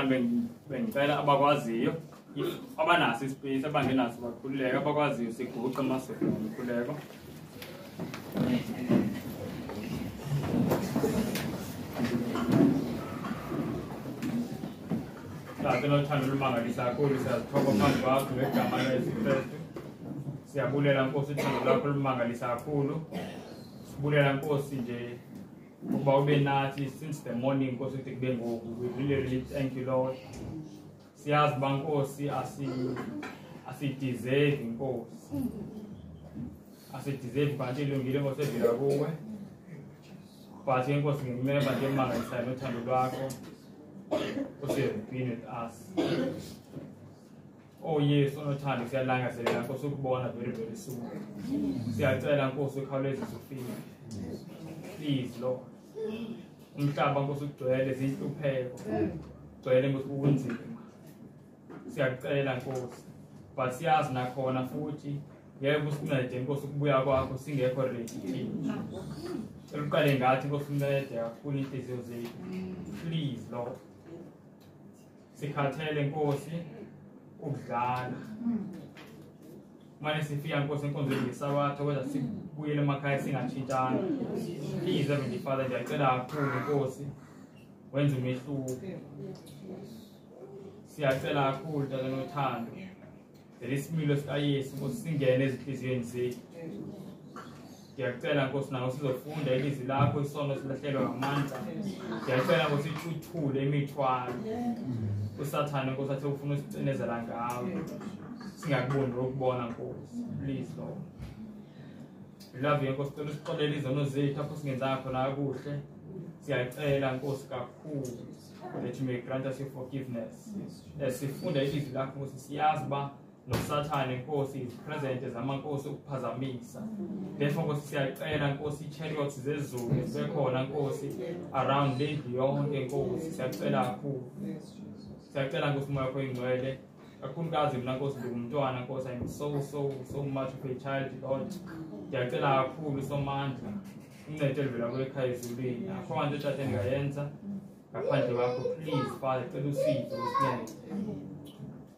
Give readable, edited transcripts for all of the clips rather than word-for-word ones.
Bazalwane bengicela abakwaziyo abanaso ispace abangenaso bakhululeke abakwaziyo siguqe masofuna umkhuleko. Tata nothando olumangalisa kakhulu siyazithoba phambi kwakho ngegama laYesu Kristu. Siyabulela Nkosi uthando lwakho olumangalisa kakhulu. Sibulela Nkosi nje ukuba ube nathi since the morning Nkosi ukuthi kube ngoku. We really really thank you Lord. Siyazi uba Nkosi asideserve Nkosi. Asideserve kanti ilungile Nkosi evela kuwe. But Nkosi ngimemba nje emangalisayo nothando lwakho. Nkosi you have been with us. Oh yes, unothando siyalangazelela Nkosi ukubona very very soon. Siyacela Nkosi ukhawulezise ufike. Please Lord. Umhlaba Nkosi ugcwele zinhlupheko. Ugcwele Nkosi ubunzima. Siyacela Nkosi. But siyazi nakhona futhi ngeke usincede Nkosi ukubuya kwakho singekho ready thina. Cela uqale ngathi Nkosi uncede kakhulu inhliziyo zethu. Please Lord. Sikhathele Nkosi ukudlala. Mane sifika Nkosi enkonzweni ngesabatha kodwa sibuyele emakhaya singatshintshanga. Please Heavenly Father ngiyacela kakhulu Nkosi wenze umehluko. Siyacela kakhulu Tata nothando. Lesimilo sikaYesu Nkosi singene ezinhliziyweni zethu. Ngiyacela Nkosi nawe sizofunda ilizwi lakho isono silahlelwa ngamandla. Ngiyacela Nkosi uthule imithwalo. uSathane Nkosi athe ufuna usicinezela ngawe. Singakuboni lokubona Nkosi. Please Lord. We love you Nkosi, cela usixolele izono zethu apho singenzanga khona kakuhle. Siyacela Nkosi kakhulu that you may grant us your forgiveness. Sifunda ilizwi lakho Nkosi siyazi uba noSathane Nkosi is present ezama Nkosi ukuphazamisa. Therefore Nkosi siyacela Nkosi chariots zezulu zibe khona Nkosi around lendlu yonke Nkosi siyacela kakhulu. Siyacela Nkosi umoya wakho oyingcwele. Kakhulukazi mina Nkosi ngumntwana Nkosi I'm so so so much of a child Lord. Ngiyacela kakhulu somandla uncedo oluvela kwekhaya ezulwini. Akho nto tata engingayenza ngaphandle kwakho. Please Father cela usizo usincede.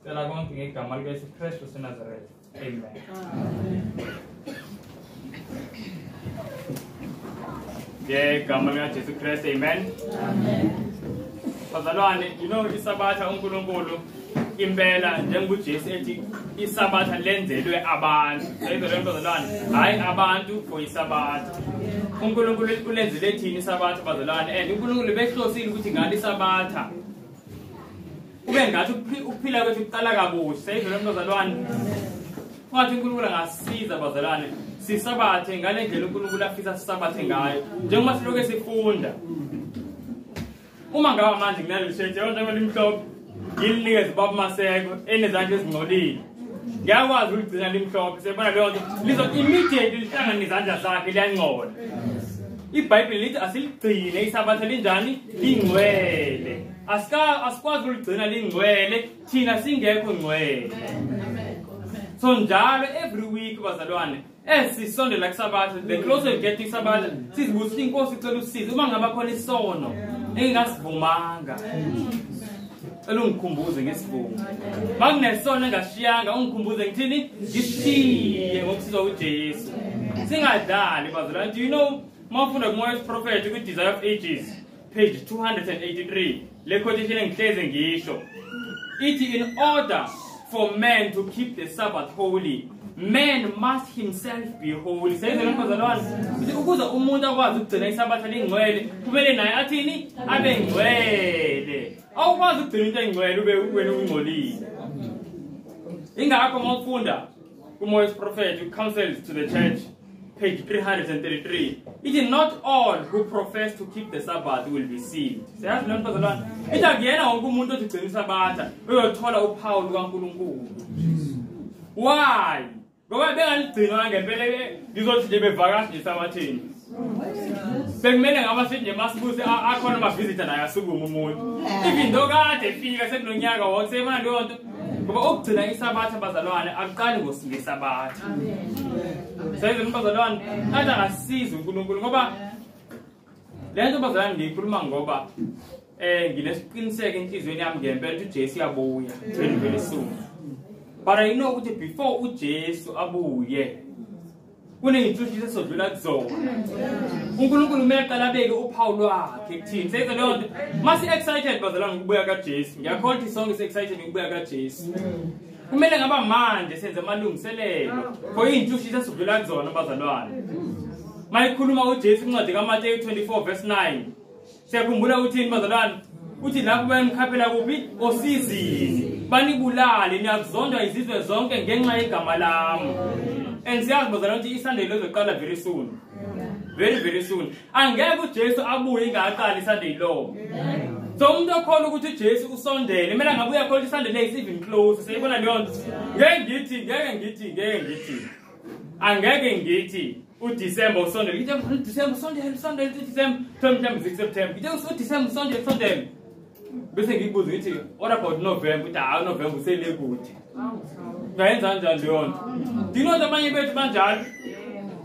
Cela konke ngegama likaYesu Kristu waseNazaretha. Amen. Ngegama likaJesu Kristu. Amen. Amen. Bazalwane, you know isabatha uNkulunkulu impela njengoba uJesu ethi isabatha lenzelwe abantu. Lenzelwe bazalwane, hayi abantu for isabatha. uNkulunkulu ulenzele thina isabatha bazalwane and uNkulunkulu behlosile ukuthi ngalo isabatha kube ngathi ukuphila kwethu kuqala kabusha. Seyizwe bazalwane. Kwathi uNkulunkulu angasiza bazalwane sisabathe ngale ndlela uNkulunkulu afisa sisabathe ngayo. Njengoba siloke sifunda. Uma ngaba manje nginaleli shirt njengoba limhlophe ngilinikeze ubaba Maseko enezandla ezingcolile. Ngiyakwazi ukuligcina limhlophe sebona leyo nto lizo immediately lihlangana izandla zakhe liyangcola. iBhayibheli lithi asiligcine isabatha linjani lingcwele. Asikwazi ukuligcina lingcwele thina singekho ngcwele. So njalo every week bazalwane esisondela kusabatha the closer you get to isabatha sizibuza inkosi icela usizo uma ngaba khona isono engingasivumanga. Cela ungikhumbuze ngesivumo. Makunesono engashiyanga ungikhumbuze ngithini ngishiye ngokusizwa uJesu. Singadlali bazalwane. Do you know mawufunda kuMoya Prophet ku Desire of Ages page 283 le quotation engihleze ngisho ithi in order for man to keep the Sabbath holy man must himself be holy. Seyizwe bazalwane ukuthi ukuze umuntu akwazi ukugcina isabatha lingcwele kumele naye athini abe ngcwele. Awukwazi ukugcina into engcwele ube wena ungcolile. Ingakho mawufunda kuMoya Prophet Counsels to the Church page 333 it is not all who profess to keep the Sabbath will be sealed. Siyazi lento bazalwane ithi akuyena wonke umuntu othi gcina isabatha uyothola uphawu lukaNkulunkulu. Why? Ngoba bengaligcina ngempela ngizothi nje bevakasha nje sabatheni. Bekumele ngaba sithi nje masibuse akhona ama visitor naye asukuma umuntu. Even though kade efika sekunonyaka wonke sebona leyo nto. Ngoba ukugcina isabatha bazalwane akuqali ngesabatha. Seyizwe bazalwane athi akasiza uNkulunkulu ngoba lento bazalwane ngiyikhuluma ngoba Nginesiqiniseko enhliziyweni yami ngempela ukuthi uJesu uyabuya very very soon. But I know ukuthi before uJesu abuye kuney'ntshutshiso esizodlula kuzona. uNkulunkulu kumele aqale abeke uphawu lwakhe kuthini. Senze leyo nto. Masi excited bazalwane ngokubuya kaJesu. Ngiyakholwa ukuthi sonke si-excited ngokubuya kaJesu. Kumele ngaba manje senze amalungiselelo for iy'ntshutshiso esizodlula kuzona bazalwane. Mayikhuluma uJesu incwadi kaMateyu 24 verse 9. Siyakhumbula uthini bazalwane? Uthi lapho bayanikhaphela kuphi? Osizini. Banibulale, niyakuzondwa izizwe zonke ngenxa yegama lami. And siyazi bazalwane ukuthi iSunday law izoqala very soon. Very very soon. Angeke uJesu abuye ingaqali iSunday law. So umuntu okholwa ukuthi uJesu usondele, kumele ngabe uyakholwa ukuthi iSunday law is even close. Siyibona leyo nto. Ngeke ngithi, ngeke ngithi, ngeke ngithi. Angeke ngithi uDecember usondele. Ngithi uDecember usondele, usondele uDecember. Thola mhlawumbe September. Ngithi uDecember usondele, usondele. Bese ngikubuza ngithi what about November? Uthi hayi November usele kude. Ngayenza kanjani leyo nto? Do you know abanye bethu banjalo?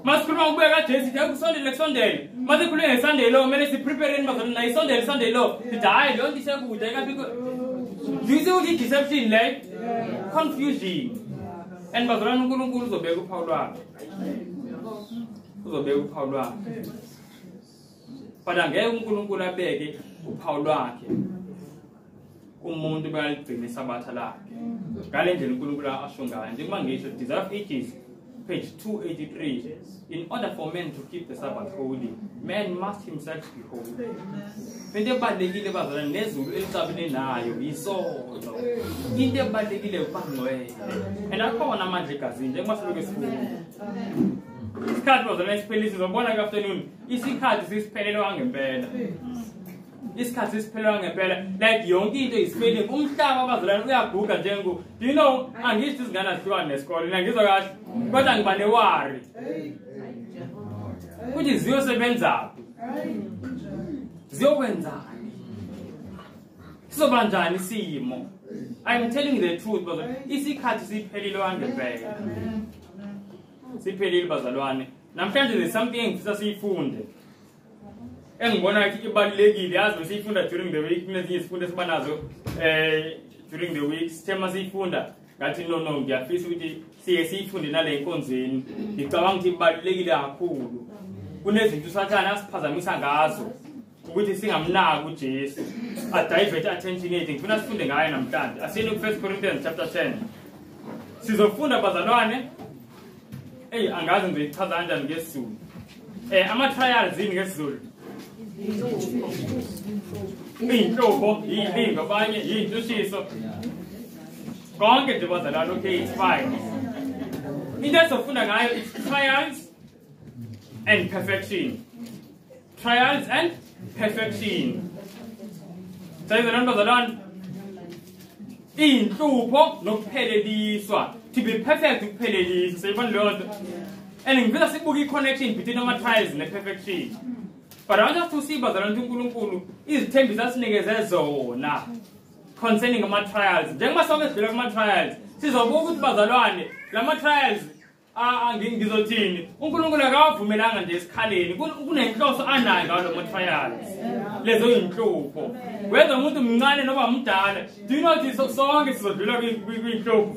Masikhuluma ngokubuya kaJesu sithi kusondele kusondele. Masikhulume ngeSunday law kumele siprepare bazalwane nayo isondele Sunday law. Sithi hayi leyo nto isekude ayikabikho. Do you see ukuthi deception le? Confusion. And bazalwane uNkulunkulu uzobeka uphawu lwakhe. Uzobeka uphawu lwakhe. But angeke uNkulunkulu abeke uphawu lwakhe umuntu bayaligcina isabatha lakhe. Ngale ndlela uNkulunkulu asho ngayo. Njengoba ngisho Desire of Ages page 283, in order for men to keep the Sabbath holy, man must himself be holy. Into ebalulekile bazalwane nezulu elixabene nayo isono. Into ebalulekile ukuba ngcwele. And akhona amandla egazini njengoba silokhu sifunda. Isikhathi bazalwane siphelile sizobona ke afternoon. Isikhathi sisiphelelwa ngempela. Isikhathi sisiphelelwa ngempela. Like yonke into is failing. Umhlaba bazalwane uyaguga njengo. Do you know angisho izingane azihlukane nesikole. Mina ngizwa kahle. Kodwa ngiba ne-worry. Ukuthi ziyosebenzaphi? Ziyokwenzani? Sizoba njani isimo? I'm telling you the truth bazalwane. Isikhathi siphelile wangempela. Siphelile bazalwane. Namhlanje there's something engifisa siyifunde. Engibona ukuthi ibalulekile yazi besiyifunda during the week kunezinye izifundo esibanazo during the week sithema siyifunda ngathi no ngiyafisa ukuthi siye siyifunde nale nkonzweni. Ngicabanga ukuthi ibalulekile kakhulu. Kunezinto uSathane asiphazamisa ngazo ukuthi singamnaki uJesu. A-divert attention yethu. Ngifuna sifunde ngayo namhlanje. Asiyeni ku 1 Corinthians chapter 10. Sizofunda bazalwane. Ey angazi ngizoyichaza kanjani ngesiZulu. Ama trials yini ngesiZulu? Iy'nhlupho, iy'lingo abanye, iy'ntshutshiso. Konke nje bazalwane, okay, it's fine. Into esizofunda ngayo it's trials and perfection. Trials and perfection. Sayizalwane bazalwane, iy'nhlupho nokupheleliswa. To be perfect ukupheleliswa. Siyibona leyo nto. And ngifisa sibuke i-connection between ama-trials ne-perfection. But I want us to see bazalwane uNkulunkulu izithembiso asinikeze zona concerning ama-trials. Njengoba sonke sidlula kuma-trials, sizobuka ukuthi bazalwane lama-trials ngizothini uNkulunkulu akawavumelanga nje esikhaleni. Kunenhloso anayo ngawo lama-trials. Lezo yinhlupho. Whether umuntu mncane noma mdala, do you know ukuthi sonke sizodlula kwinhlupho?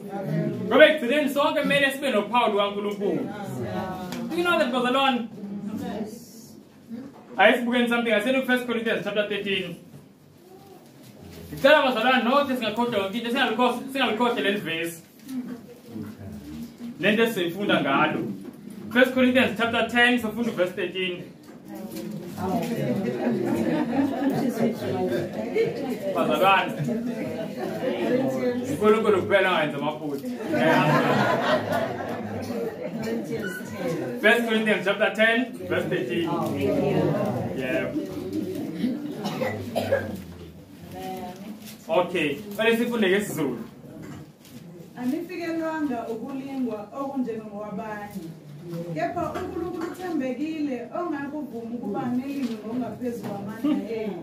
Ngoba ekugcineni sonke kumele sibe nophawu lukaNkulunkulu. Do you know that bazalwane? Ayisibukeni something. I said in 1 Corinthians chapter 13. Ngicela bazalwane nothi singakhohlwa yonke into, singalikhohlwa leli verse. Lento esifunda ngalo. 1 Corinthians chapter 10 sifunda verse 13. Bazalwane. uNkulunkulu kuphela ongayenza amaphutha. 1 Corinthians chapter 10 verse 13. Yeah. Okay, bale sifunde ngesiZulu. Anifikelwanga ukulingwa okunjengokwabanye. Kepha uNkulunkulu uthembekile ongakuvuma ukuba nelingwe ngokungaphezu kwamandla enu.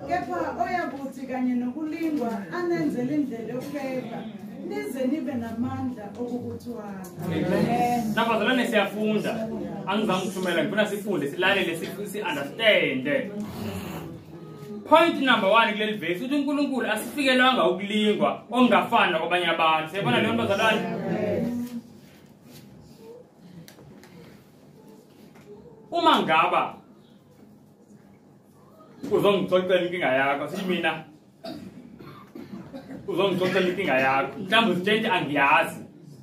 Kepha oyakuthi kanye nokulingwa anenzele indlela yokuphepha nize nibe namandla okukuthwala. Amen. Nabazalwane siyafunda. Angizange ukuthumela ngifuna sifunde silalele si-understand. Point number 1 kuleli verse uthi uNkulunkulu asifikelwanga ukulingwa okungafani kwabanye abantu. Siyabona leyo nto bazalwane? Uma ngaba uzongixoxela inkinga yakho, sithi mina uzongixoxela inkinga yakho, mhlawumbe uzitshela angiyazi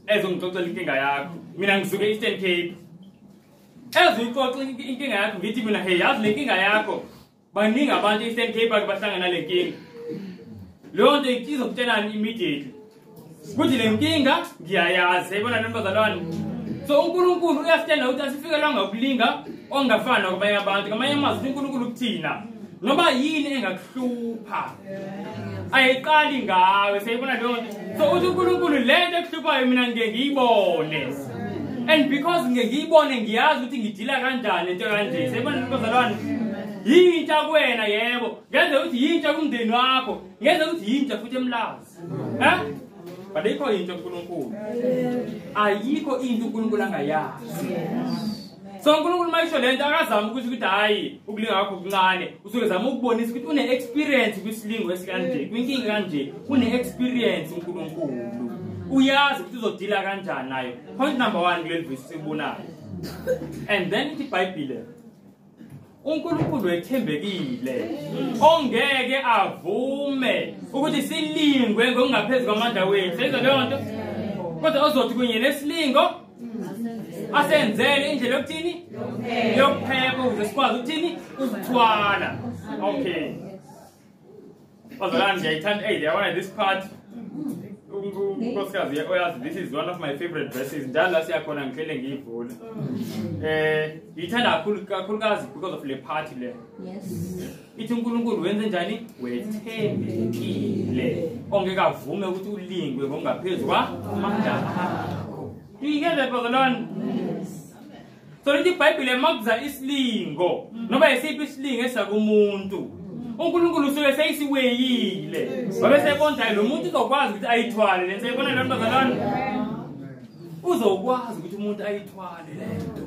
ezongixoxela inkinga yakho, mina ngisuke e-Eastern Cape, ezuyixoxa inkinga yakho ngithi mina hey, yazi le nkinga yakho baningi abantu e-Eastern Cape ake bahlangana nale nkinga. Leyo nto izokutshelani immediately ukuthi le nkinga ngiyayazi. Siyayibona le bazalwane? So uNkulunkulu uyasitshela ukuthi asifikelwanga ukulinga okungafani nakwabanye abantu. Ngamanye amazwi uNkulunkulu kuthina noma yini engakuhlupha ayiqali ngawe. Siyayibona leyo nto? So uthi uNkulunkulu le nto ekuhluphayo mina ngike ngiyibone, and because ngike ngiyibone ngiyazi ukuthi ngidila kanjani into kanje. Siyayibona le nto bazalwane? Yintsha kuwena, yebo, ngenze ukuthi yintsha kumndeni wakho, ngenze ukuthi yintsha futhi emlazi. But ayikho into uNkulunkulu, ayikho into uNkulunkulu angayazi. So uNkulunkulu mayisho lento akazama ukuthi hayi ukulinga kwakho kuncane, usuke zama ukubonisa ukuthi une experience kwisilingo esikanje, kwinkinga kanje, une experience uNkulunkulu. Uyazi ukuthi uzodila kanjani nayo. Point number 1 kuleli verse sibonayo. And then ithi iBhayibhile uNkulunkulu wethembekile ongeke avume ukuthi silingwe ngokungaphezulu kwamandla wethu. Seyizwa leyo nto? Kodwa ozothi kunye nesilingo asenzele indlela yokuthini? Yokuphepha, ukuze sikwazi ukuthini? Ukuthwala. Okay. Bazalwane, ngiyayithanda. Hey, yabona this part. Unkosikazi oyazi, this is one of my favorite verses. Njalo la siyakhona ngihlele ngiyivula. Ngiyithanda kakhulu kakhulukazi because of le part le. Yes. Ithi uNkulunkulu wenze njani? Wethembekile ongeke avume ukuthi ulingwe ngokungaphezulu kwamandla akho. Do you hear that, bazalwane? Yes. So lithi iBhayibhile makuza isilingo noma isiphi isilingo esakumuntu, uNkulunkulu usuke seyisiweyile, babe sebona lo muntu uzokwazi ukuthi ayithwale le nto. Siyayibona le nto bazalwane? Uzokwazi ukuthi umuntu ayithwale le nto.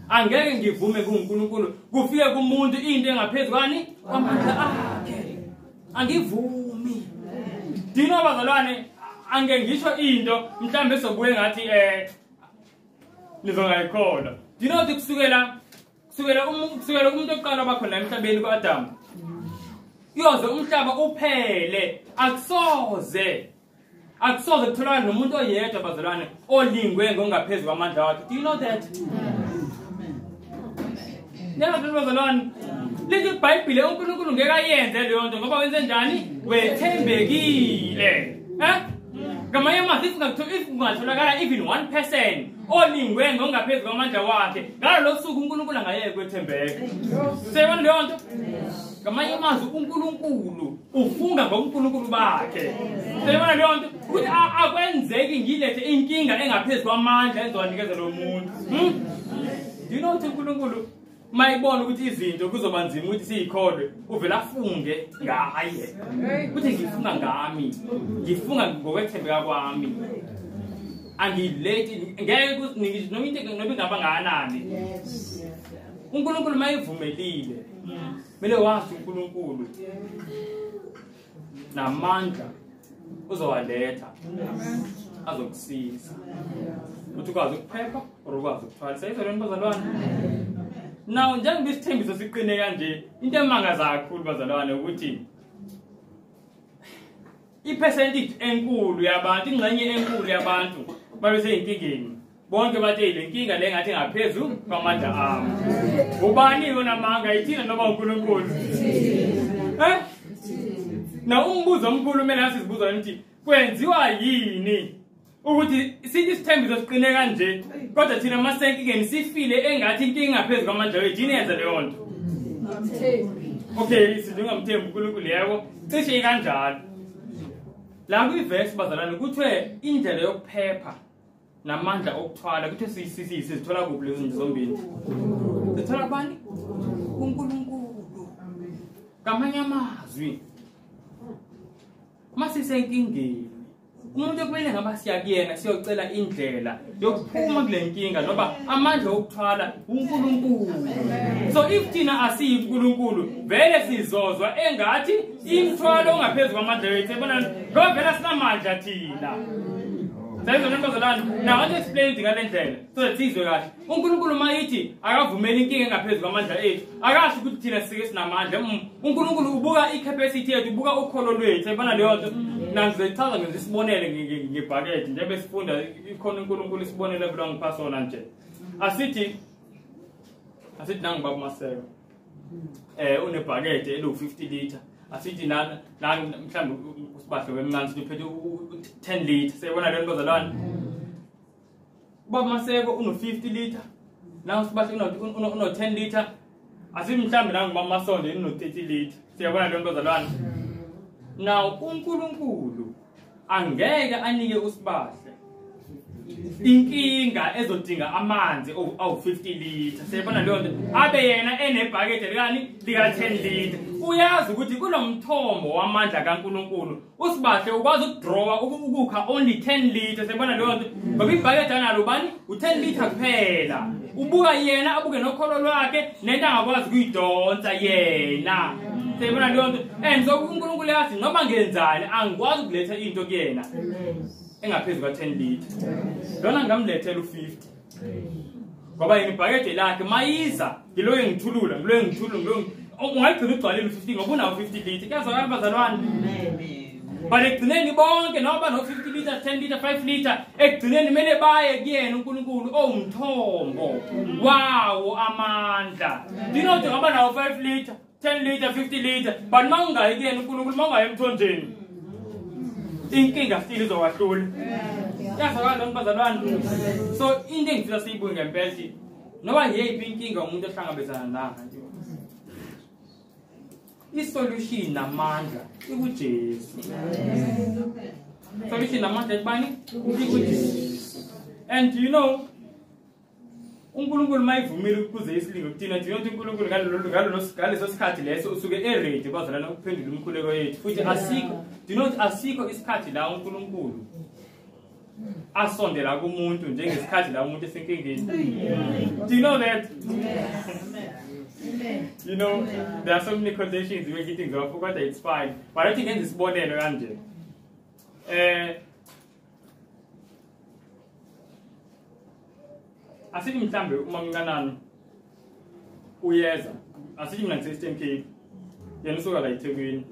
Angeke ngivume kuNkulunkulu kufike kumuntu into engaphezulu kwani kwamandla akhe. Angivumi. Dino bazalwane, angeke ngisho into mhlambe sobuye ngathi nizongayikholwa. Dino ukuthi kusukela kumuntu oqala bakhona emhlabeni kuAdam, uyoze umhlaba uphele, akusoze kutholakala nomuntu oyedwa bazalwane olingwe ngokungaphezulu kwamandla wakhe. Do you know that? Niyabona bazalwane, lithi iBhayibhile uNkulunkulu ngeke ayenze leyo nto ngoba wenze njani? Wethembekile. Ngamanye amazwi if kungatholakala even one person olingwe ngokungaphezulu kwamandla wakhe, ngalolo suku uNkulunkulu angayeke kwethembeka. Siyayibona leyo nto? Ngamanye amazwi uNkulunkulu ufunga ngobuNkulunkulu bakhe. Siyayibona leyo nto? Ukuthi akwenzeki ngilethe inkinga engaphezulu kwamandla engizowanikeza lo muntu. Do you know ukuthi uNkulunkulu mayibona ukuthi izinto kuzoba nzima ukuthi siyikholwe, uvela afunge ngaye. Uthi ngifunga ngami, ngifunga ngokwethembeka kwami. Angilethi ngeke noma into noma ingaba ngakanani. uNkulunkulu mayivumelile, kumele wazi uNkulunkulu namandla uzowaletha azokusiza ukuthi ukwazi ukuphepha or ukwazi ukuthwala. Siyayizwa le nto bazalwane? Now njengoba isithembiso siqine kanje, into emangaza kakhulu bazalwane ukuthi i-percentage enkulu yabantu, ingxenye enkulu yabantu babe seyinkingeni. Bonke bathi le nkinga le ngathi ngaphezulu kwamandla ami. Ubani onamanga, ithina noma uNkulunkulu? Na umbuzo omkhulu kumele sizibuza ukuthi kwenziwa yini ukuthi sithi isithembiso siqine kanje kodwa thina masenkingeni sifile engathi inkinga ngaphezulu kwamandla wethu. Yini yenza leyo nto? Okay, sidinga uNkulunkulu, yebo, cishe kanjalo. La kwivesi bazalwane kuthiwe indlela yokuphepha namandla okuthwala, kuthiwe sizithola kuphi lezi zinto zombili? Sithola kubani? KuNkulunkulu. Ngamanye amazwi masisenkingeni Umuntu okumele ngaba siya kuyena siyocela indlela yokuphuma kule nkinga noba amandla okuthwala uNkulunkulu. So if thina asiyi kuNkulunkulu vele sizozwa engathi imthwalo ongaphezulu kwamandla wethu, yabona, ngoba vele sinamandla thina. Now I want to explain it ngale ndlela so that sizwe kahle. uNkulunkulu mayithi akavumeli inkinga engaphezulu kwamandla ethu, akasho ukuthi thina sike sinamandla. uNkulunkulu ubuka i-capacity yethu, ubuka ukholo lwethu, yabona leyo nto. Nangizoyichaza ngenza isibonele ngebhakede njengoba sifunda ikhona uNkulunkulu isibonele vula ngipha sona nje. Asithi nangu baba Maseko unebhakede elu 50 liter. Asithi nana mhlawumbe usibahle wemncane sithi uphethe 10 liter. Siyabona le nto bazalwane. Baba Maseko uno 50 liter. Nangu sibahle uno 10 liter. Asithi mhlawumbe nangu baba Masonde uno 30 liter. Siyabona le nto bazalwane. Now uNkulunkulu angeke anike usibahle inkinga ezodinga amanzi awu 50 liter. Siyabona leyo nto. Abe yena enebhakede likani lika 10 liter. Uyazi ukuthi kunomthombo wamandla kaNkulunkulu usibahle ukwazi ukudrawa ukukha only 10 liter. Siyabona leyo nto. Ngoba ibhakede analo bani u10 liter kuphela. Ubuka yena abuke nokholo lwakhe nento angakwazi ukuyidonsa yena. Siyabona leyo nto. And so uNkulunkulu yathi noma ngenzani angikwazi ukuletha into kuyena engaphezulu kwa 10 liter. Lona ngamlethela u50. Ngoba yena ibhakede lakhe mayiza ngiloye ngithulula, ngiloye ngithulula, ungayigcina ugcwalile u50 ngoba unawo 50 liter. Kuyazwakala bazalwane? But ekugcineni bonke noma no 50 liter, 10 liter, 5 liter, ekugcineni kumele baye kuyena uNkulunkulu owumthombo wawo amandla. Do you know ukuthi ngaba nawo 5 liter, 10 liter, 50 liter, but mawungayi kuyena uNkulunkulu, mawungayi emthonjeni, inkinga still izowahlula. Kuyazwakala lokho bazalwane? So into engifisa siyibuke ngempela noba yeyiphi inkinga umuntu ohlangabezana nayo, isolution namandla ikuJesu. Solution namandla ekubani? IkuJesu. And you know uNkulunkulu mayivumile ukuze isilingo kuthina, do you know uNkulunkulu ngaleso sikhathi leso usuke eready bazalana ukuphendula umkhuleko yethu. Futhi asikho, do you know asikho isikhathi la uNkulunkulu asondela kumuntu njengesikhathi la umuntu esenkingeni. Do you know that? You know, there are so many quotations we're getting off, but it's fine. But I think isibonelo kanje. Asithi mhlambe uma mnganani uyeza, asithi mina ngise Eastern Cape, yena usuka la eThekwini,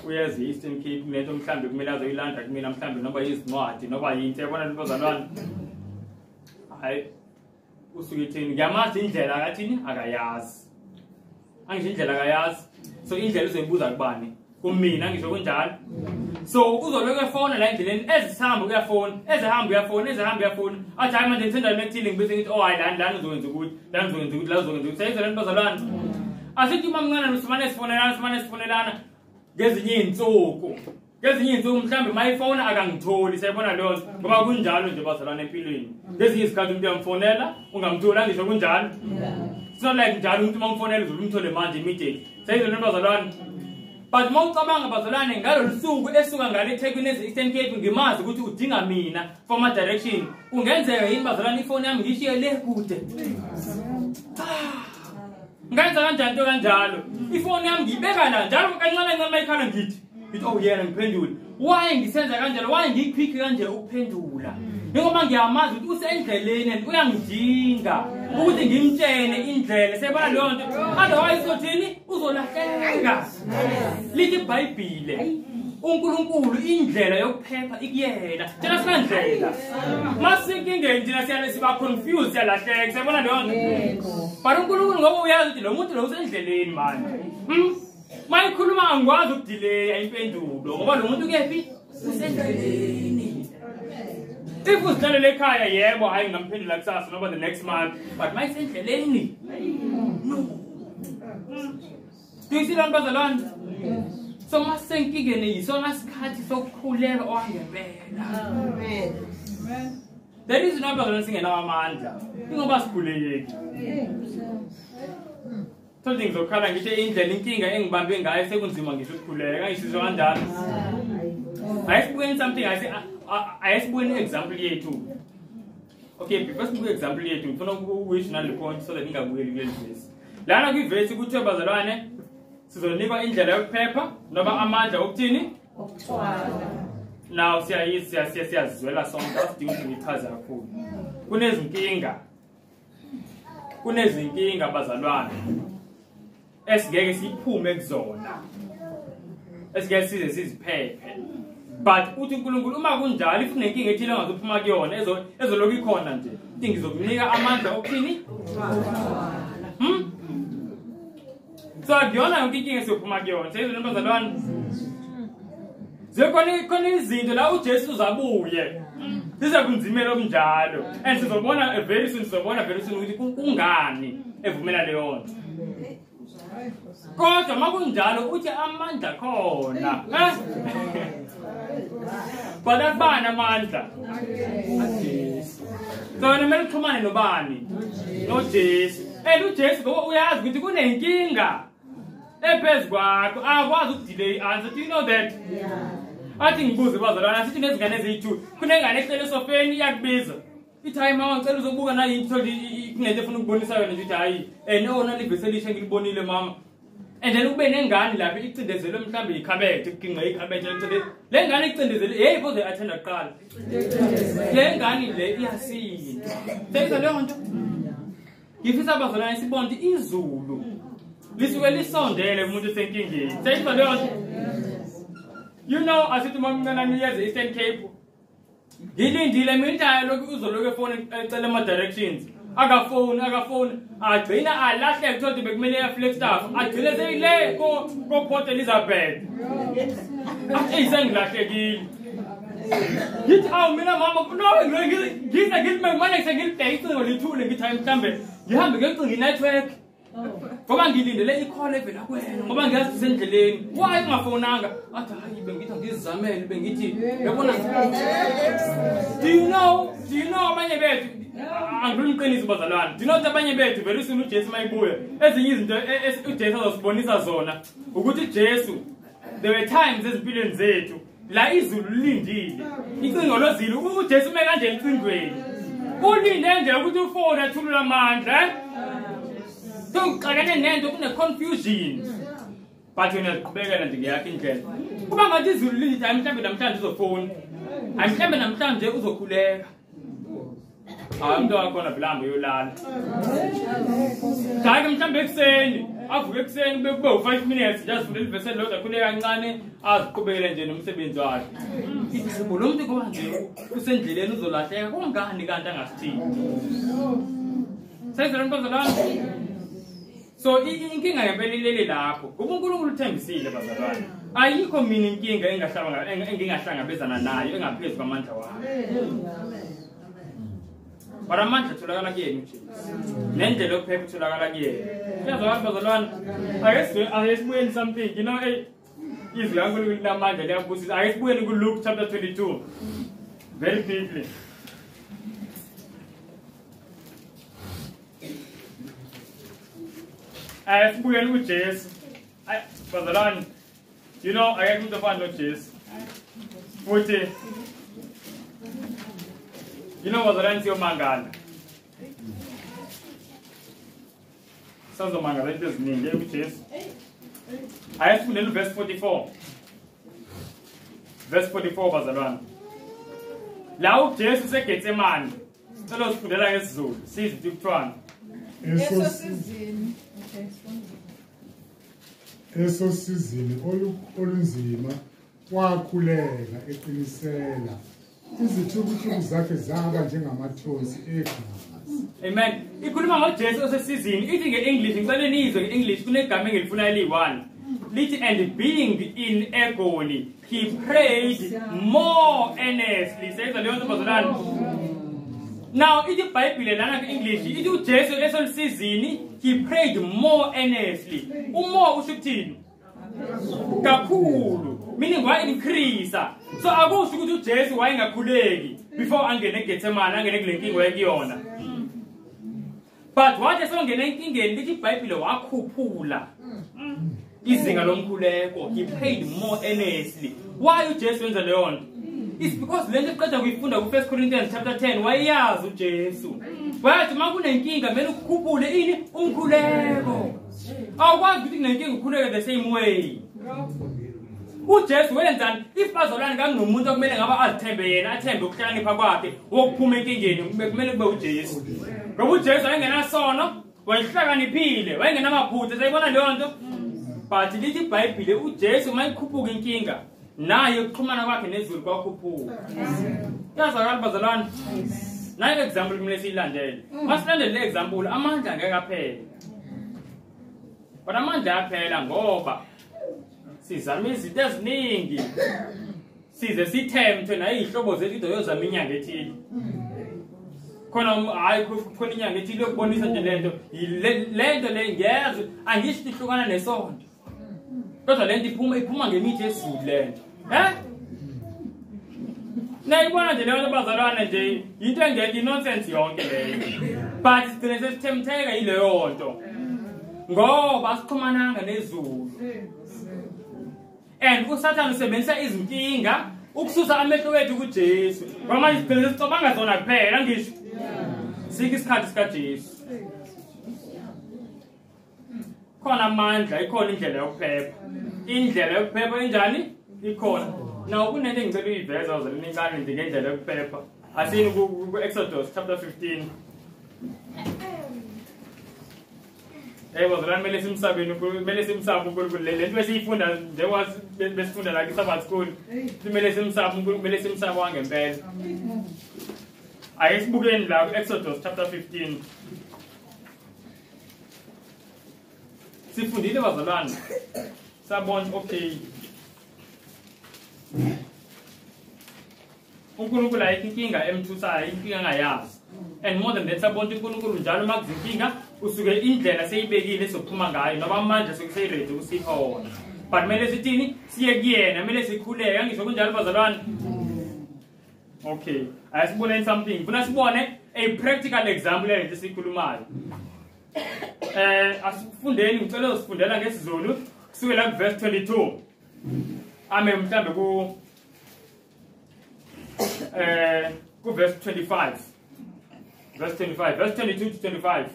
uyeza e-Eastern Cape kunento mhlambe kumele azoyilanda kumina mhlambe noba izincwadi noba yinto, yabona lento bazalwane. Hayi, usuke ethini ngiyamazi indlela akathini akayazi, angisho indlela akayazi, so indlela uzoyibuza kubani? Kumina, ngisho kunjalo. So uzoloku efona la endleleni, ezihamba uyafona, ezihamba uyafona, ezihamba uyafona, athi hayi manje ngithanda ekuthile, ngibese ngithi oh hayi lana uzokwenza ukuthi, lana uzokwenza ukuthi, la uzokwenza ukuthi. Seyizwa lento bazalwane. Asithi uma mncane simane sifonelana, simane sifonelana ngezinye izinsuku. Ngezinye izinsuku mhlambe mayifona akangitholi, siyabona leyo nto. Ngoba kunjalo nje bazalwane empilweni. Ngezinye izikhathi umuntu uyamfonela, ungamtholi, ngisho kunjalo. It's not like njalo umuntu mamfonela uzomthole manje immediately. Seyizwa lento bazalwane. But mawucabanga bazalwane ngalolu suku esuka ngale eThekwini eze-Eastern Cape ngimazi ukuthi udinga mina for my direction. Kungenzeka yini bazalwane ifoni yami ngishiye le kude? Ngenza kanjani into kanjalo? Ifoni yami ngiyibeka la njalo kancane kancane mayikhala ngithi oh yena ngiphendule. Why ngisenza kanjalo? Why ngiquick kanje ukuphendula? Ngoba ngiyamazi ukuthi usendleleni and uyangidinga ukuthi ngimtshene indlela. Siyabona leyo nto. Otherwise uzothini? Uzolahleka. Lithi iBhayibhile uNkulunkulu indlela yokuphepha ikuyena. Thina sinandlela. Masinkingeni thina siyale siba confused, siyalahleka. Siyabona leyo nto. But uNkulunkulu ngoba uyazi ukuthi lo muntu lo usendleleni manje. Mayikhuluma angikwazi ukudelaya impendulo ngoba lo muntu kephi? Usendleleni. If uzihlalele ekhaya yebo hayi ngingamphendula kusasa noma the next month, but mayisendleleni no. Do you see that bazalwane? So masenkingeni yisona sikhathi sokukhuleka owangempela. Amen. There is no bazalwane singenawo amandla ingoba sikhulekeki. Something ngizokhala ngisho indlela inkinga engibambe ngayo sekunzima ngisho ukukhuleka, ngisho kanjalo. Ayisibukeni something, ayisibukeni example yethu. Okay, before sibuke example yethu, ngifuna ukuyisho nale point so that ningabuyeli kuleli verse. Lana kwivesi kuthiwe bazalwane sizonikwa indlela yokuphepha noma amandla okuthini? Okuthwala. Now siyazizwela sonke, asidingi ukuthi ngichaze kakhulu. Kunezinkinga bazalwane esingeke siphume kuzona, esingeke size siziphephe. But uthi uNkulunkulu uma kunjalo, if unenkinga ethile ongazophuma kuyona ezolokhu ikhona nje, uthi ngizokunika amandla okuthini? So akuyona yonke inkinga esiyophuma kuyona. Seyizwe bazalwane, zikhona izinto la uJesu uzabuye size kunzimela okunjalo, and sizobona very soon, ukuthi kungani evumela leyo nto. Kodwa makunjalo uthi amandla khona. But akubani amandla? AJesu. So wena kumele uxhumane nobani? NoJesu. And uJesu ngoba uyazi ukuthi kunenkinga ephezu kwakho, akwazi ukudelay answer. Do you know that? Athi ngibuze bazalwane, asithi nezingane eziyi-2, kunengane ehlele esofeni iyakubiza. Ithi hayi mama ngicela uzobuka nayi into kunento efuna ukubonisa yona nje, ithi hayi no nalivesi elisha ngilibonile mama. And then ube nengane lapha icindezelwe mhlambe ikhabethe, kuginqa ikhabethe licindezele. Le ngane icindezelwe, hey boze attend kuqala. Le ngane le iyasinda. Seyizwa leyo nto? Ngifisa abazalwane sibone ukuthi izulu lisuke lisondele kumuntu osenkingeni. Seyizwa leyo nto? You know, asithi mamncane niyeze Eastern Cape. Ngilindile mina lokhu uzoloku efoni ecela ama directions. Akafoni, agcina alahleke kuthiwa ukuthi bekumele eya Flagstaff, agcine seyile ko Port Elizabeth. Athi sengilahlekile. Ngithi awu mina mama, no ngize ngithi manje sengilibheke icingo lithule, ngithi hayi mhlambe ngihambe ngiyocinga i-network. Ngoba ngilindele i-call evela kuwena, ngoba ngiyazi usendleleni. Why ungafonanga? Athi hayi bengithi angizamele, bengithi yabona. Do you know abanye bethu, angiluniqinisa bazalwane. Do you know abanye bethu very soon uJesu mayibuya, ezinye izinto uJesu azosibonisa zona ukuthi Jesu, there were times ezimpilweni zethu la izulu lilindile. Icingo lozulu uJesu ume kanje ecingweni. Ulinde nje ukuthi ufone athulule amandla. Sewuxakene nento kune confusion. But wena uqhubekela nje ngeyakho indlela. Kuba ngathi izulu lithi hayi mhlambe namhlanje uzofona. Hayi mhlambe namhlanje uzokhuleka. Hayi umuntu wakhona vele uyolala. Hayi mhlambe ekuseni, avuke ekuseni kube u5 minutes nje azifundele ivesi elilodwa akhuleke kancane aziqhubekele nje nomsebenzi wakhe. Ithi lo muntu ngoba nje usendleleni uzolahleka kungani kanti angasithini. Seyizwe bazalwane. So inkinga ngempela ilele lapho. Ngoba uNkulunkulu uthembisile bazalwane. Ayikho mina inkinga engingahlangabezana nayo engaphezu kwamandla wami. But amandla atholakala kuyena uJesu. Nendlela yokuphepha itholakala kuyena. Uyazwakala bazalwane? Ake sibuyeni something. You know, izwi laNkulunkulu linamandla liyabusisa. Ake sibuyeni ku-Luke chapter 22. Very quickly. Sibuyeni kuJesu. Bazalwane, you know, akekho umuntu ofana noJesu. Futhi you know, bazalwane siyomangala. Sazomangala into eziningi kuJesu. Ake sifundeni verse 44. Verse 44 bazalwane. La uJesu useGetsemane. Sicela usifundela ngesiZulu. Sizwe ukuthi kuthiwani. Eso sizini olunzima wakhuleka eqinisela. Izithukuthuku zakhe zaba njengamathonsi egazi. Amen. Ikhuluma ngoJesu osesizini. Ithi nge-English, ngicela niyizwe nge-English, kunegama engilifuna eliyi-1. Lithi, and being in agony, he prayed more earnestly. Seyizwa leyo nto bazalwane? Now, ithi iBhayibhile lana nge-English, ithi uJesu esolusizini, he prayed more earnestly. Umore usho ukuthini? Kakhulu. Meaning wa-increase. So akusho ukuthi uJesu wayengakhuleki before angene eGetsemane, angene kule nkinga wayekuyona. But wathi esongena enkingeni, lithi iBhayibhile wakhuphula. Izinga lomkhuleko, he prayed more earnestly. Why uJesu wenza leyo nto? It's because lento eqeda kuyifunda ku 1 Corinthians chapter 10 wayazi uJesu. Wathi makunenkinga kumele ukukhuphule ini umkhuleko. Awukwazi ukuthi kunenkinga ukhuleke the same way. uJesu wenzani? If bazalwane kangunomuntu okumele ngaba azithembe yena, athembe ukuhlakanipha kwakhe, wokuphuma enkingeni, kumele kube uJesu. Ngoba uJesu wayengenasono, wayehlakaniphile, wayengenamaphutha, sayibona leyo nto. But lithi iBhayibheli uJesu mayikhuphuka inkinga, naye ukuxhumana kwakhe nezulu kwakhuphuka. Yazakala bazalwane? Nayi example kumele siyilandele. Masilandele le example, amandla ngeke aphele. But amandla aphela ngoba sizama izinto eziningi. Size sithembe nayihlobo zethu into yozama inyanga ethile. Khona hayi khona inyanga ethile yokubonisa nje lento. Lento le ngiyezwa angisho ihlukana nesonto. Kodwa lento iphuma ngemithi yesizulu lento. Eh? Nayibona nje leyo bazalwane nje into engekho nonsense yonke leyo. But sigcine sesithemtheka yileyo nto. Ngoba sixhumananga nezulu. And uSathane usebenzisa izinkinga ukususa amehlo wethu kuJesu. Ngoba manje sigcine sicabanga zona kuphela ngisho. Sike isikhathi sikaJesu. Khona amandla, ikhona indlela yokuphepha. Indlela yokuphepha injani? Ikhona. Now kunento engicela uyiveza uzalwane incane nje ngendlela yokuphepha. Asini ku Exodus chapter 15. Hey bazalwane kumele simsabeni uNkulunkulu, kumele simsabe uNkulunkulu. Le nto esiyifunda njengoba besifunda la kwiSabbath school, kumele simsabe uNkulunkulu, kumele simsabe wangempela. Ake sibukeni la ku Exodus chapter 15. Sifundile bazalwane. Sabona okay. uNkulunkulu ayikho inkinga emthusayo, inkinga angayazi. And more than that, sabona uNkulunkulu njalo makuzinkinga usuke indlela seyibekile ezophuma ngayo noma manje sekuseyiready ukusipha wona. But kumele sithini? Siye kuyena, kumele sikhuleke. Angisho kunjalo bazalwane? Okay, asiboneni something. Funa sibone a practical example lento esikhulumayo. Asifundeni, ngicela usifundela ngesiZulu kusukela ku verse 22. Ame mhlambe ku ku verse 25. Verse 25, verse 22 to 25.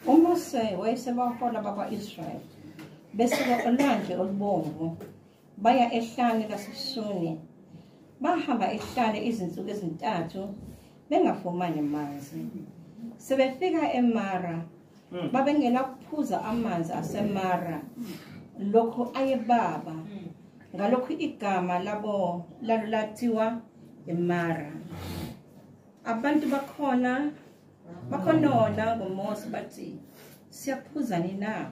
uMose wayesebahola bakwa-Israyeli besuka olwandle olubomvu baya ehlane laseSuni. Bahamba ehlane izinsuku ezintathu bengafumani amanzi. Sebefika eMara, babengena ukuphuza amanzi aseMara, lokho ayebaba. Ngalokho igama labo lalo lathiwa eMara. Abantu bakhona bakhonona ngoMose bathi, siyaphuzani na?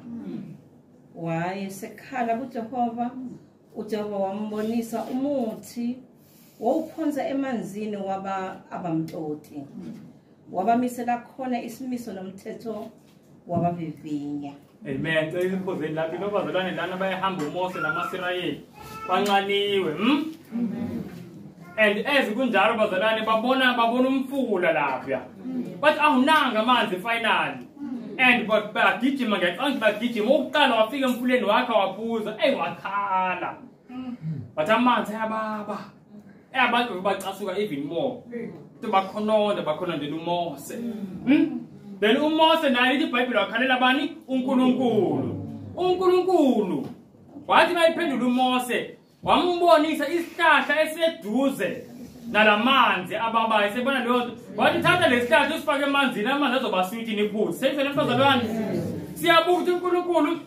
Wayesekhala kuJehova, uJehova wambonisa umuthi wawuphonsa emanzini waba abamtoti. Wabamisela khona isimiso nomthetho wabavivinya. Amen. Cela isiphuzeni lapho nobazalwane lana bayahamba uMose namaSirayeli. Banxaniwe, And as kunjalo bazalwane babona umfula lapha. Bathi awunanga amanzi finally. And but bagijima ngiyacanga bagijima ukuqala wafika emfuleni wakhe waphuza, ey wakhala. Bathi amanzi ayababa. Abantu bacasuka even more. Bakhononda bakhonondela uMose. Then uMose naye lithi iBhayibheli wakhalela bani? uNkulunkulu. uNkulunkulu wathi mayiphendula uMose wambonisa isihlahla esiseduze nalamanzi ababayo. Sebona leyo nto wathi thatha lesihlahla usifake emanzini, amanzi azoba sweet niphuze. Seyivele mfazalwane. Siyabuka ukuthi uNkulunkulu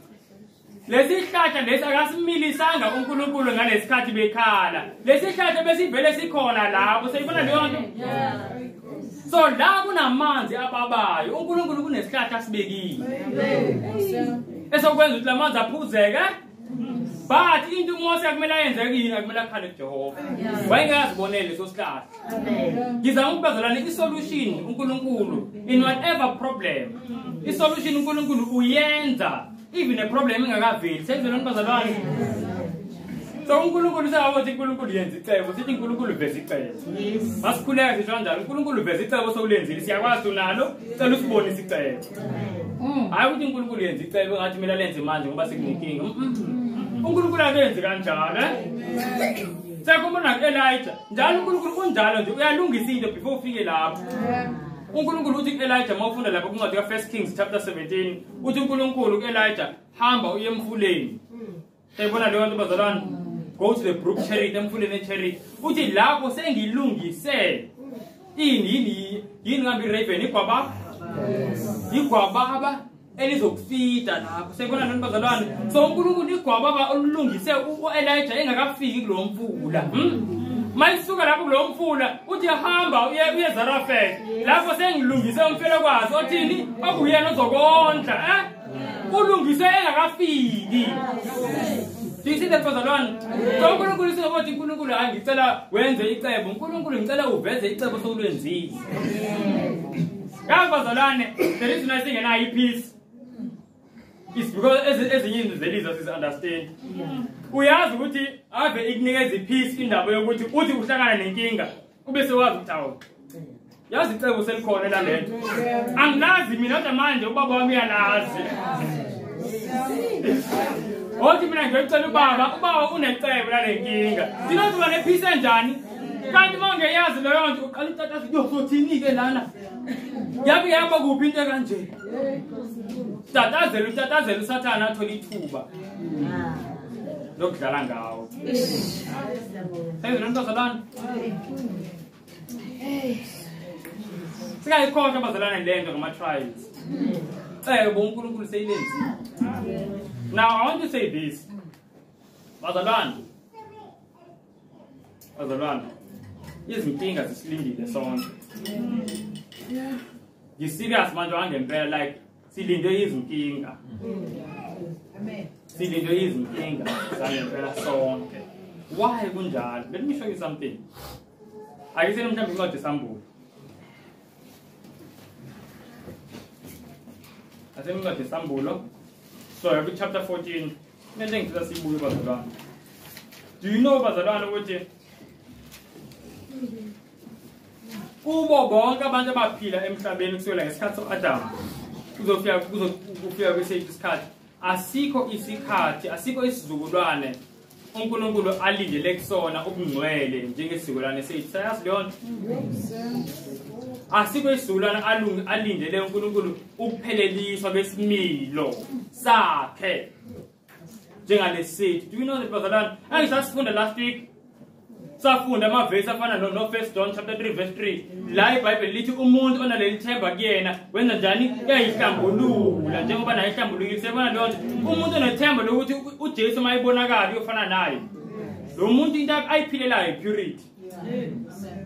lesi sihlahla lesi akasimilisanga uNkulunkulu ngalesikhathi bekhala. Lesi sihlahla besivele sikhona lapho. Seyibona leyo nto. So la kunamanzi ababayo, uNkulunkulu kunesihlahla asibekile esokwenza ukuthi lamanzi aphuzeke. But into uMose akumele ayenze kuyini? Akumele akhale kuJehova. Wayengazibonele leso sihlahla. Ngizama ukubazalwane isolution uNkulunkulu in whatever problem. Isolution uNkulunkulu uyenza even a problem ingakaveli. Seyizolona bazalwane. So uNkulunkulu usengakuthi uNkulunkulu yenza icebo, sithi uNkulunkulu uveza icebo. Masikhuleka sisho kanjalo, uNkulunkulu uveza icebo sokulenzile, siyakwazi unalo, cela usibonise icebo. Hayi ukuthi uNkulunkulu yenza icebo ngathi mina lenze manje ngoba sekunenkinga. uNkulunkulu akenzi kanjalo, eh? Sekubona ku-Elijah, njalo uNkulunkulu unjalo nje uyalungisa into before ufike lapho. uNkulunkulu uthi ku-Elijah mawufunda lapho kuncwadi ka-1 Kings chapter 17, uthi uNkulunkulu ku-Elijah hamba uye emfuleni. Uyayibona leyo nto bazalwane? Go to the brook Cherith, emfuleni eCherith. Uthi lapho sengilungise ini yini ngambi raven igwababa? Igwababa elizokufida lapho. Seyibona lento bazalwane. So uNkulunkulu igwababa olulungise uElijah engakafiki kulo mfula. Mayisuka lapho kulo mfula uthi hamba uye eZarephath. Lapho sengilungise umfelokwazi othini okuyena ozokondla, eh? Ulungise engakafiki. Do you see that bazalwane? So uNkulunkulu usengokuthi uNkulunkulu hayi ngicela wenze icebo. uNkulunkulu ngicela uveze icebo sokulwenzile. Yazi bazalwane, the reason why singenayo ipeace is because ezinye izinto zelizwe sizi-understand. Uyazi ukuthi ave ikunikeza ipeace indaba yokuthi uthi uhlangana nenkinga ube sewazi ukuthi awu yazi icebo selikhona lalento. Angilazi mina kodwa manje ubaba wami uyalazi. Othi mina ngiyocela ubaba, ubaba unecebo lalenkinga. Sinothi ba nepeace enjani? Kanti mawungeyazi leyo nto uqala utata uyosothini ke lana. Yabe yaba kuphi into kanje? Tatazela utatazela uSathana athola ithuba lokudlala ngawo. Seyizwe nto bazalwane? Singayikhohlwa bazalwane lento ngama trials. Cebo uNkulunkulu seyilenzile. Now I want to say this. Bazalwane. Bazalwane. Izinkinga zisilindile sonke. Ngi-serious manje wangempela like silinde izinkinga. Amen. Silinde izinkinga zangempela sonke. Why kunjalo? Let me show you something. Ake sele mhlawumbe incwadi yeSambulo. Ase incwadi yeSambulo. So every chapter 14, nento engifisa sibuye bazalwane. Do you know bazalwane ukuthi kubo bonke abantu abaphila emhlabeni kusukela ngesikhathi soAdam kuzofika kuzofika kwesethu isikhathi, asikho isikhathi, asikho isizukulwane uNkulunkulu alindele kusona ubungcwele njengesizukulwane sethu. Sayazi leyo nto? Asikho isizukulwane alindele uNkulunkulu ukupheleliswa kwesimilo sakhe njengalesi. Do you know that bazalwane? Angisasifunda last week. Safunda amavesi afana no 1 John chapter 3 verse 3. La iBhayibheli lithi umuntu onaleli themba kuyena wenza njani? Uyayihlambulula njengoba naye ehlambulukile. Siyabona leyo nto. Umuntu onethemba lokuthi uJesu mayibonakala uyofana naye. Lo muntu into ayiphilelayo purity.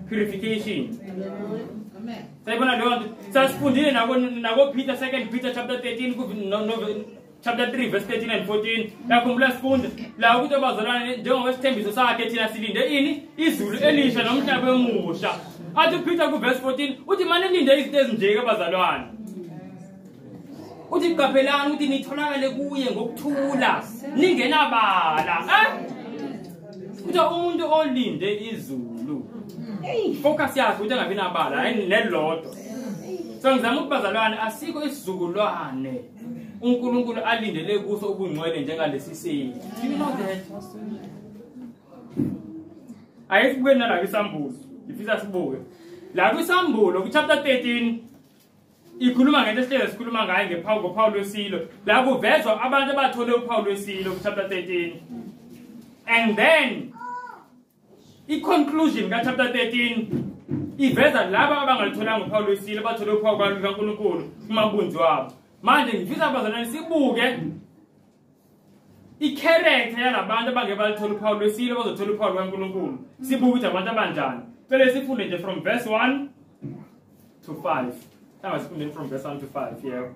Purification. Amen. Siyabona leyo nto. Sasifundile nako Peter 2 Peter chapter 13 chapter 3 verse 13 and 14. Yakhumbula sifunda la ukuthi abazalwane njengoba isithembiso sakhe thina silinde ini izulu elisha nomhlaba omusha. Athi Peter ku verse 14 uthi manje nilinde izinto ezinje ke bazalwane. Uthi qaphelani ukuthi nitholakale kuye ngokuthula ningenabala, eh? Uthi umuntu olinde izulu focus yakhe ukuthi angabi nabala hayi nelodwa. So ngizama ukuthi bazalwane asikho isizukulwane uNkulunkulu alindele kuso ubungcwele njengalesi sethu. Do you know that? Ake sibuke nala kwiSambulo. Ngifisa sibuke. La kwiSambulo ku chapter 13 ikhuluma ngento esihlezi sikhuluma ngayo ngephawu ngophawu lwesilo. La kuvezwa abantu abathole uphawu lwesilo ku chapter 13. And then i-conclusion ka chapter 13 iveza laba abangalitholanga uphawu lwesilo bathole uphawu lukaNkulunkulu kumabunzi wabo. Manje ngifisa abazalwane sibuke i-character yalabantu abangeke balithola uphawu lwesilo bazothola uphawu lukaNkulunkulu. Sibuke ukuthi abantu abanjani. Cela sifunde nje from verse 1 to 5. Hamba sifunde from verse 1 to 5, yebo.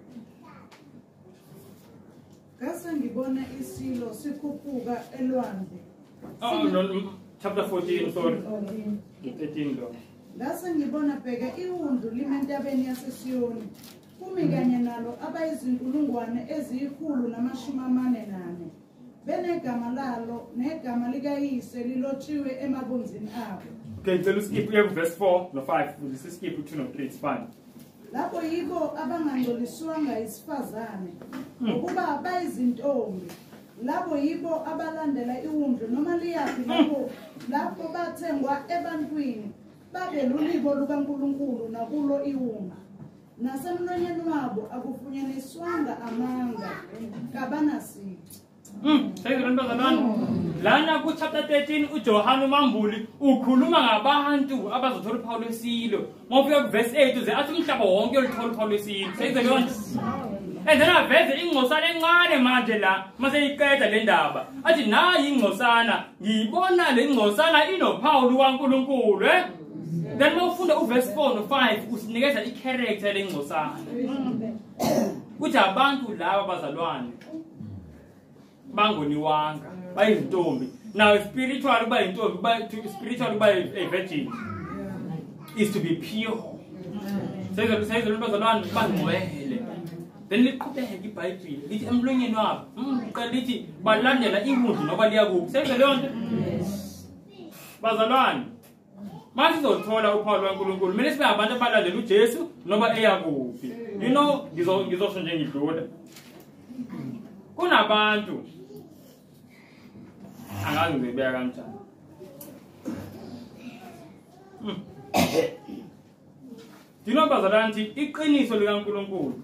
Ngase ngibona isilo sikhuphuka elwandle. Oh no, chapter 14, sorry. 13 lo. Ngase ngibona bheka iwundlu lime entabeni yaseSiyoni. Kumi kanye nalo abayizinkulungwane eziyi-144. Benegama lalo negama likayise lilotshiwe emabunzini abo. Okay, ngicela uskip uye verse 4 no 5. Skip 2 no 3, it's fine. Lapho yibo abangangcoliswanga isifazane ngokuba bayizintombi. Labo yibo abalandela iwundlu noma liyaphi lapho bathengwa ebantwini babe lulibo lukaNkulunkulu nakulo iwundlu. Nasemlonyeni wabo akufunyaniswanga amanga kabanasici. Lana ku chapter 13 uJohane uMambuli ukhuluma ngabantu abazothola uphawu lwesilo. Mawufika ku verse 8 uze athi umhlaba wonke uyoluthola uphawu lwesilo. Seyizwe leyo nto. And then aveze ingcosana encane manje la mase iqeda le ndaba. Athi nayi ingcosana, ngiyibona le ngcosana inophawu lukaNkulunkulu, eh? Then mawufunda uverse 4 no 5 usinikeza icharacter lengcosana. Kuthi abantu laba bazalwane bangoniwanga, bayizintombi. Now spiritual kuba yintombi, kuba spiritual kuba a virgin is to be pure. Seyizwe bazalwane bangcwele. Then liqhubeke iBhayibheli lithi emlonyeni wabo, qala lithi balandela iwundlu noba liya kuphi. Seyizwe leyo nto. Bazalwane, masizothola uphawu lwaNkulunkulu kumele sibe abantu abalandela uJesu noba eya kuphi. You know, ngizosho nje ngidlula. Kunabantu angazi ngibeka kanjani. Dino bazalwane nti iqiniso likaNkulunkulu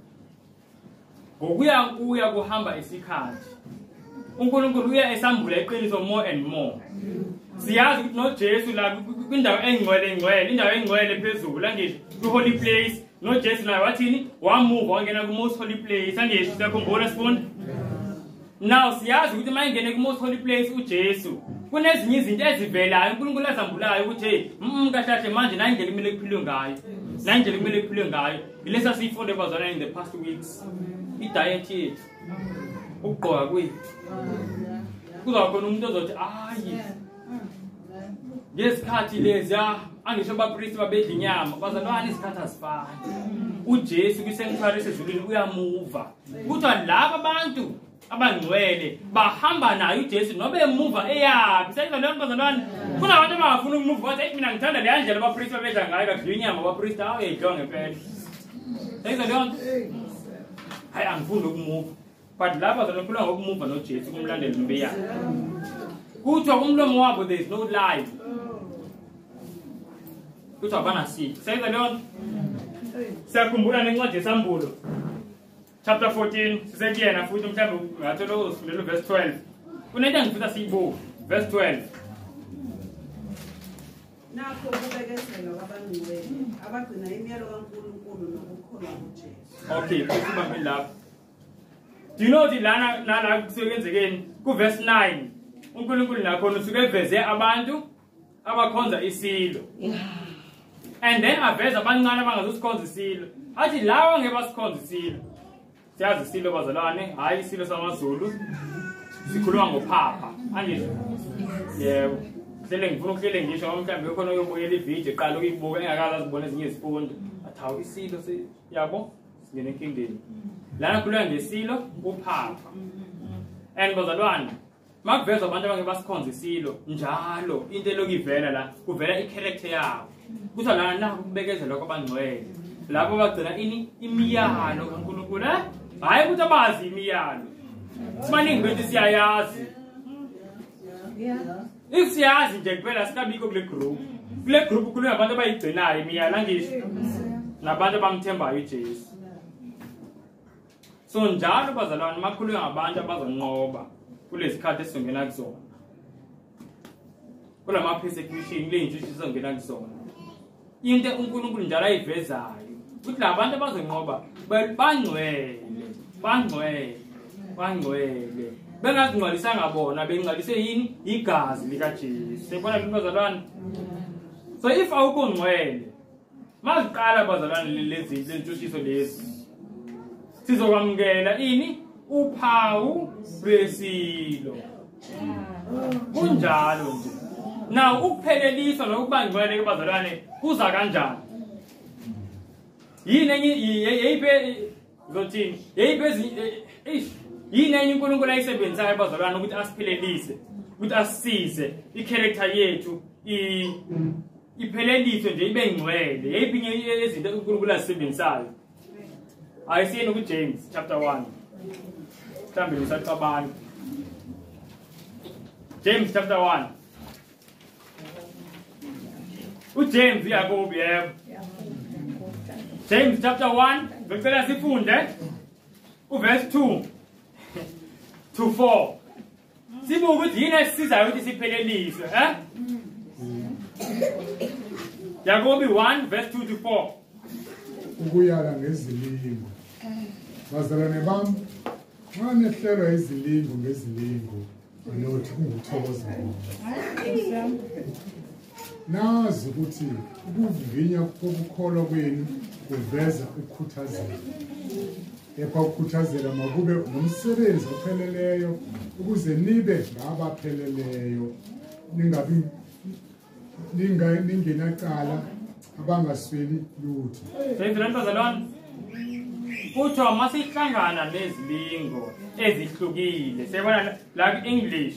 ngokuya kuya kuhamba isikhathi uNkulunkulu uya esambula iqiniso more and more. Siyazi ukuthi noJesu la kwindawo engcwele engcwele, indawo engcwele phezulu angisho ku holy place, noJesu naye wathini wamuva wangena ku most holy place angisho siyakhumbula sifunda. Now siyazi ukuthi mayingene ku most holy place uJesu kunezinye izinto ezivelayo uNkulunkulu azambulayo ukuthi hey kahle manje nayi indlela kumele kuphilwe ngayo, nayi indlela kumele kuphilwe ngayo. Ilesa siyifunde bazalwane in the past weeks. I-diet yethu, ukugqoka kwethu. Kuzoba khona umuntu ozothi ayi ngesikhathi leziya angisho abapristi babedla inyama, bazalwane isikhathi asifani. uJesu kwisanctuary esezulwini uyamuva. Kuthiwa laba abantu abangcwele bahamba naye uJesu noba emuva eyaphi. Seyizwa leyo nto bazalwane? Kunabantu abangafuni ukumuva bathi mina ngithanda leya ndlela abapristi babedla ngayo, badliwa inyama abapristi, awu uyayidliwa ngempela. Seyizwa leyo nto? Hayi angifuni ukumuva. But laba bazalwane ngokumuva noJesu kumlandela noba eyaphi. Kuthiwa kumlomo wabo there is no lie. Kuthiwa abanasici. Seyizwa leyo nto? Siyakhumbula nencwadi yeSambulo chapter 14 sisekuyena futhi mhlawumbe ungathola uzofundela verse 12. Kunento engifisa siyibuke verse 12. Nakho ukubekezela kwabangcwele abagcina imiyalo kaNkulunkulu nokukholwa kuJesu. Okay, sibambe lapho. Do you know ukuthi lana nala kusuke kwenzekeni ku verse 9 uNkulunkulu nakhona usuke eveze abantu abakhonza isilo. And then aveza abancane abangazusikhonza isilo. Athi lawa ngeke basikhonza isilo. Siyazi isilo bazalwane, hayi isilo samaZulu. Sikhuluma ngophapha. Angisho. Yebo. Hlele ngifuna ukuhlele ngisho ngoba mhlawumbe khona uyobuyela ivideo eqala ukuyibuka engakaze azibone ezinye izifundo. Athi hawu isilo yabo singene enkingeni. Lana khuluma ngesilo uphapha. And bazalwane, makuvezwa abantu abangeke basikhonza isilo njalo into elokivela la kuvela icharacter yabo. Kuthiwa lana nakho ukubekezela kwabangcwele. Labo bagcina ini imiyalo kaNkulunkulu, eh? Hayi ukuthi abazi imiyalo. Sibaningi bethu siyayazi. If siyazi nje kuphela sikabikho kule group. Kule group kukhulunywa abantu abayigcinayo imiyalo angisho. Nabantu abamthembayo uJesu. So njalo bazalwane makhulunywa ngabantu abazonqoba kulezikhathi esizongena kuzona. Kulama persecution le nje esizongena kuzona. Into uNkulunkulu njalo ayivezayo ukuthi labantu abazonqoba bangcwele, bangcwele, bangcwele. Bengazingcwalisanga bona, bengcwalise yini? Igazi likaJesu. Siyabona yini bazalwane? So if awukho ngcwele, maziqala bazalwane lezi zintshutshiso lezi. Sizokwamukela ini? Uphawu lwesilo. Kunjalo nje. Now ukupheleliswa nokuba ngcwele kubazalwane kuza kanjani? Yini enye yeyiphe zothini? Yeyiphe eish. Yini enye uNkulunkulu ayisebenzisayo abazalwane ukuthi asiphelelise, ukuthi asisize i-character yethu ipheleliswe nje ibe ngcwele. Yeyiphi enye izinto uNkulunkulu azisebenzisayo? Ayisiyeni ku-James chapter 1. Mhlawumbe nisacabanga. James chapter 1. uJames uYakobi, yebo. James chapter 1, ngicela sifunde uverse 2 to 4. Sibuke ukuthi yini esisizayo ukuthi sipheleliswe, eh? Yakobi 1 verse 2 to 4. Ukuyala ngezilingo. Bazalwane bami, nxa nehlelwa izilingo ngezilingo, anothi kunguthokoza. Nazi ukuthi ukuvivinya kokukholwa kwenu kuveza ukukhuthazela. Kepha ukukhuthazela makube nomsebenzi opheleleyo ukuze nibe ngabapheleleyo, ningabi ningenacala, abangasweli lutho. Senzela bazalwane, kuthiwa masihlangana nezilingo ezihlukile. Siyabona la ku-English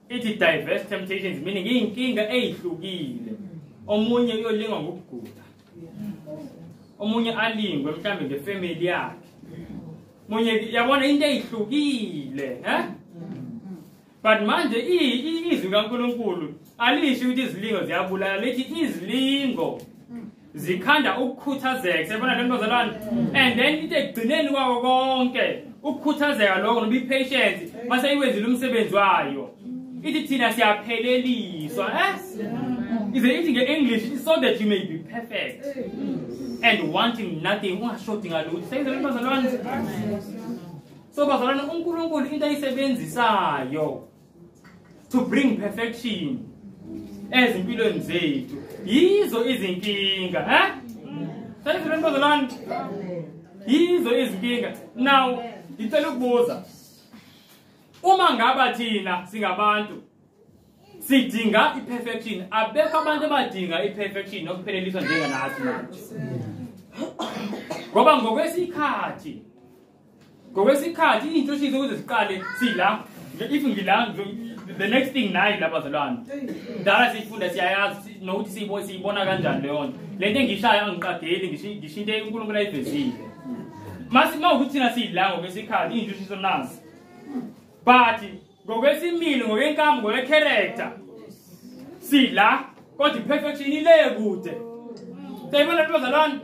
ithi diverse temptations, meaning iy'nkinga ey'hlukile. Omunye uyolingwa ngokugula, omunye alingwe mhlawumbe ngefamily yakhe, munye yabona into eyihlukile, eh? But manje izwi kaNkulunkulu alisho ukuthi izilingo ziyabulala, lithi izilingo zikhanda ukukhuthazeka. Siyabona le nto bazalwane? And then into ekugcineni kwako konke ukukhuthazeka lokho noma i-patience mase iwenzile umsebenzi wayo, ithi thina siyapheleliswa, eh? Ize ithi nge-English, so that you may be perfect and wanting nothing, ungashodi ngalutho. Seyizele bazalwane? So bazalwane, uNkulunkulu into ayisebenzisayo to bring perfection ezimpilweni zethu yizo izinkinga, eh? Seyizele bazalwane? Yizo izinkinga. Now ngicela ukubuza, uma ngaba thina singabantu sidinga i-perfection, abekho abantu abadinga i-perfection nokupheleliswa njenganathi manje. Ngoba ngokwesikhathi iy'ntshushiso ukuze siqale sila, if ngila the next thing nayi la bazalwane. Mdala siyifunda, siyayazi nokuthi siyibona kanjani leyo nto. Le nto engishayo angiqageli, ngisho into uNkulunkulu ayivezile. Masi mawukuthi thina siyila ngokwesikhathi iy'ntshushiso nazi. But ngokwesimilo, ngokwenkambo, ngokwe-character sila, kodwa i-perfection ile kude. Siyayibona lento bazalwane?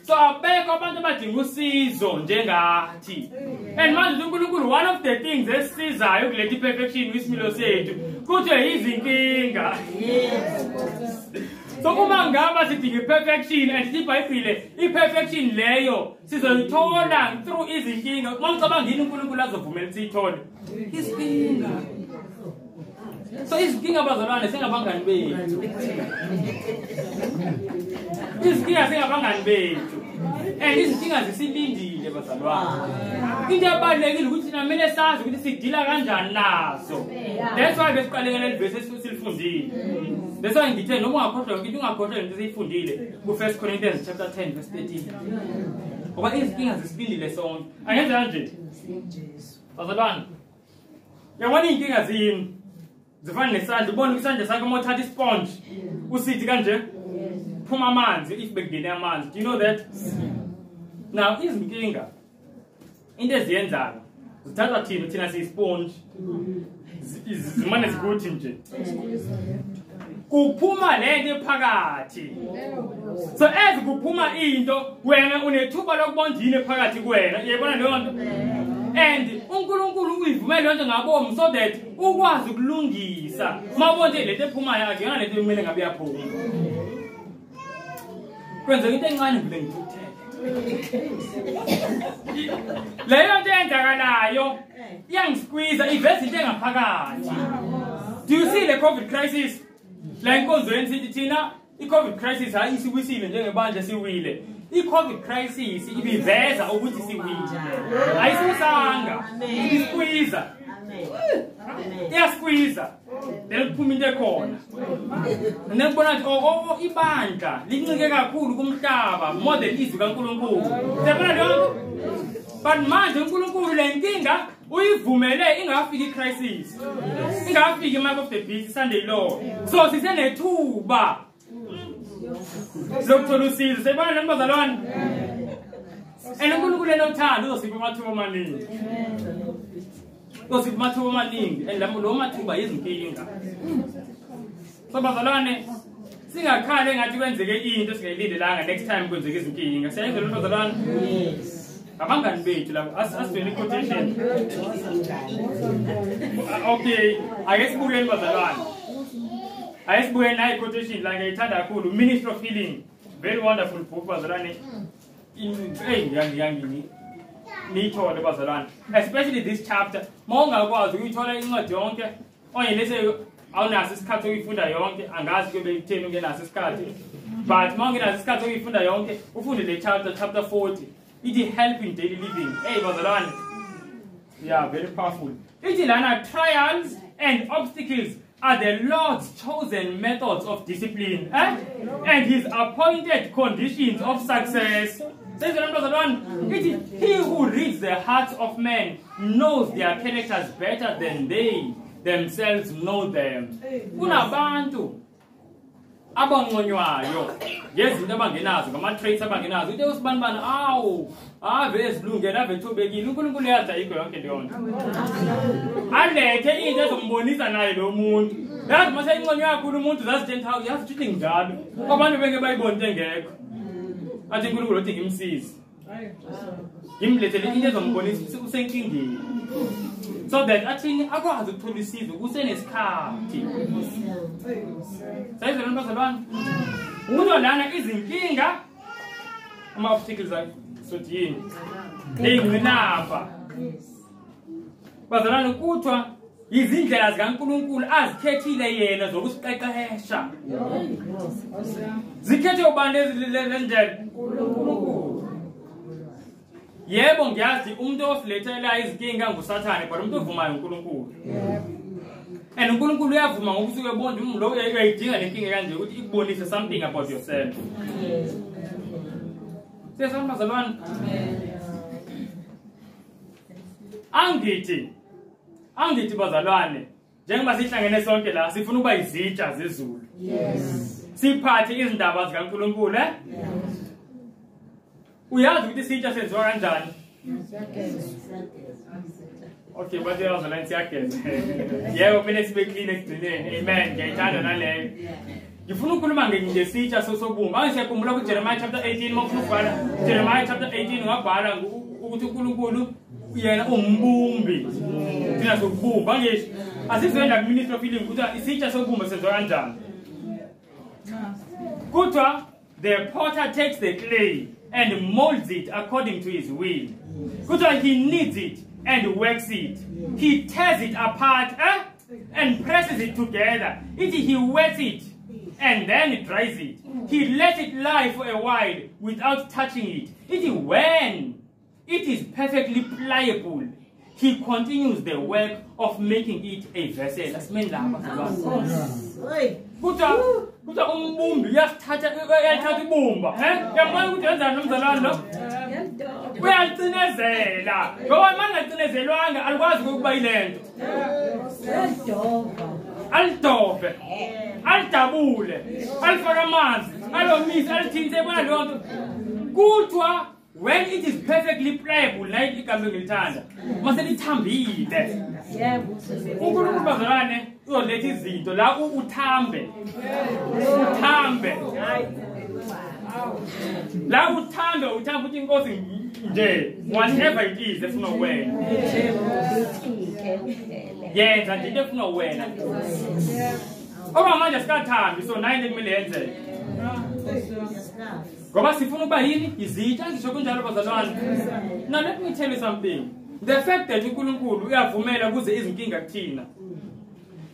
So abekho abantu abadinga usizo njengathi. And manje uNkulunkulu, one of the things esisizayo kuletha i-perfection kwisimilo sethu kuthiwe izinkinga. So uma ngaba sidinga i-perfection and iBhayibhile i-perfection leyo sizoyithola through izinkinga. Uma ucabanga yini uNkulunkulu azovumela ukuthi siyithole? Izinkinga. So izinkinga bazalwane singabangani bethu. Izinkinga singabangani bethu. And izinkinga zisilindile bazalwane. Into ebalulekile ukuthi thina kumele sazi ukuthi sidila kanjani nazo. That's why besiqale ngaleli verse esilifundile. That's why ngithe noma ungakhohlwa yonke into, ungakhohlwa into esiyifundile ku-1 Corinthians chapter 10 verse 13. Ngoba izinkinga zisilindile sonke. Angenza kanje. Bazalwane, yabona iy'nkinga ziyini? Zifana nesandla. Ubona isandla sakho uma uthatha isponge usithi kanje, phuma amanzi if bekungene amanzi. Do you know that? Now izinkinga into eziyenzayo zithatha thina siyisponge, zimane zikuthi nje kuphuma lento ephakathi. So as kuphuma into, wena unethuba lokubona yini ephakathi kuwena. Uyayibona leyo nto? And uNkulunkulu uyivumele lento ngabomu so that ukwazi ukulungisa. Mawubona nje lento ephumayo akuyona lento ekumele ngabe iyaphuma. Kwenzeka into encane ngivele ngithukuthele. Leyo nto eyenzakalayo iyangisqueeze, iveza into engaphakathi. Do you see the COVID crisis? La enkonzweni sithi thina i-COVID crisis hayi isiwisile njengebandla siwile. I-COVID crisis ibiveza ukuthi siwile. Ayisiwisanga, ibisqueeze. Iyasqueeze. Then kuphuma into ekhona. Nekubona ukuthi oh ibandla lincike kakhulu kumhlaba more than izwi kaNkulunkulu. Siyabona leyo nto? But manje uNkulunkulu le nkinga uyivumele ingafiki icrisis. Ingafiki mark of the beast Sunday law. So sisenethuba lokuthola usizo. Siyabona le bazalwane? And uNkulunkulu enothando uzosipha amathuba amaningi. Uzosipha amathuba amaningi and lo mathuba izinkinga. So bazalwane singakhali engathi kwenzeke into singayilindelanga next time kwenzeke izinkinga. Siyayizwa lento bazalwane? Yes. Abangani bethu labo asizweni quotation. Okay, ake sibukeni bazalwane. Ake sibukeni nayi quotation la ngiyithanda kakhulu, Ministry of Healing. Very wonderful book bazalwane. Niyithole bazalwane, especially this chapter. Mawungakwazi ukuyithola incwadi yonke okanye lese awunaso isikhathi sokuyifunda yonke, angazi kuyobe kutheni ungenaso isikhathi, but mawungenaso isikhathi sokuyifunda yonke ufunde le chapter, chapter 40. Ithi help in daily living. Hey bazalwane, yeah, very powerful. Ithi lana trials and obstacles are the Lord's chosen methods of discipline, eh? And his appointed conditions of success. Says the number 1, he who reads the hearts of men knows their characters better than they themselves know them. Kunabantu abanconywayo ngezinto abangenazo, ngama-traits abangenazo. Uthe usibanibani, awu, ave ezilungele, ave ethobekile. uNkulunkulu uyazi ayikho yonke leyo nto. Alethe into ezombonisa naye lo muntu. Yazi mase inconywa kakhulu umuntu zazi hawu yazi ukuthi nginjalo. Abantu beke bayibone into engekho. Athi uNkulunkulu uthi ngimsize. Ngimlethele into ezombonisa usenkingeni. So that athini akwazi ukuthola usizo kusenesikhathi. Sayizwe lento bazalwane. Umuntu lana izinkinga ama obstacles sothi yini? Ingqinamba. Bazalwane kuthiwa izindlela zikaNkulunkulu azikhethile yena zokusiqeqesha. Zikhethe ubani lezi ndlela? uNkulunkulu. Yebo ngiyazi umuntu osilethela izinkinga nguSathane, kodwa umuntu ovumayo uNkulunkulu. And uNkulunkulu uyavuma ngokuthi uyabona umuntu lo uyayidinga lenkinga kanje ukuthi ikubonise something about yourself. Siyasana bazalwane? Amen. Angithi bazalwane, njengoba sihlangene sonke la sifuna ukuba izitsha zezulu. Yes. Siphathe izindaba zikaNkulunkulu, eh? Yes. Uyazi ukuthi isitsha senziwa kanjani? Okay, bathi bazalwane siyageza. Yebo kumele sibe clean ekugcineni. Amen. Ngiyayithanda naleyo. Ngifuna ukukhuluma ngesitsha sosobumba. Manje siyakhumbula kuJeremiah chapter 18, mawufuna ukubhala Jeremiah chapter 18 ungabhala ukuthi uNkulunkulu yena umbumbi. Thina sokubumba ngisho. Asizwenda ku Ministry of Healing ukuthi isitsha sobumba senziwa kanjani. Kuthiwa the potter takes the clay and molds it according to his will. Kuthiwa he kneads it and works it. He tears it apart, eh? And presses it together. He wets it and then he dries it. He lets it lie for a while without touching it. When it is perfectly pliable, he continues the work of making it a vessel. Asimeni lapha bazalwane. Kuthiwa umbumbi uyasithatha, uyalithatha ibumba, eh? Uyabona ukuthi wenzani nomzalwane lo? Uyalicinezela. Ngoba uma lingacinezelwanga alikwazi ukuba yilento. Alidobhe, alidabule, alifake amanzi, alomise, alithinte, ebona leyo nto. Kuthiwa when it is perfectly pliable, like igama engilithanda, mase lithambile. uNkulunkulu bazalwane uzoletha izinto la uthambe. Uthambe. La uthambe uthambe ukuthi inkosi nje whatever it is efuna wena. Yenza nje into efuna wena. Oba manje sikathambi so nayo into kumele yenzeke. Ngoba sifuna ukuba yini? Izitsha. Ngisho kunjalo bazalwane. Now let me tell you something. The fact that uNkulunkulu uyavumela kuze izinkinga kuthina,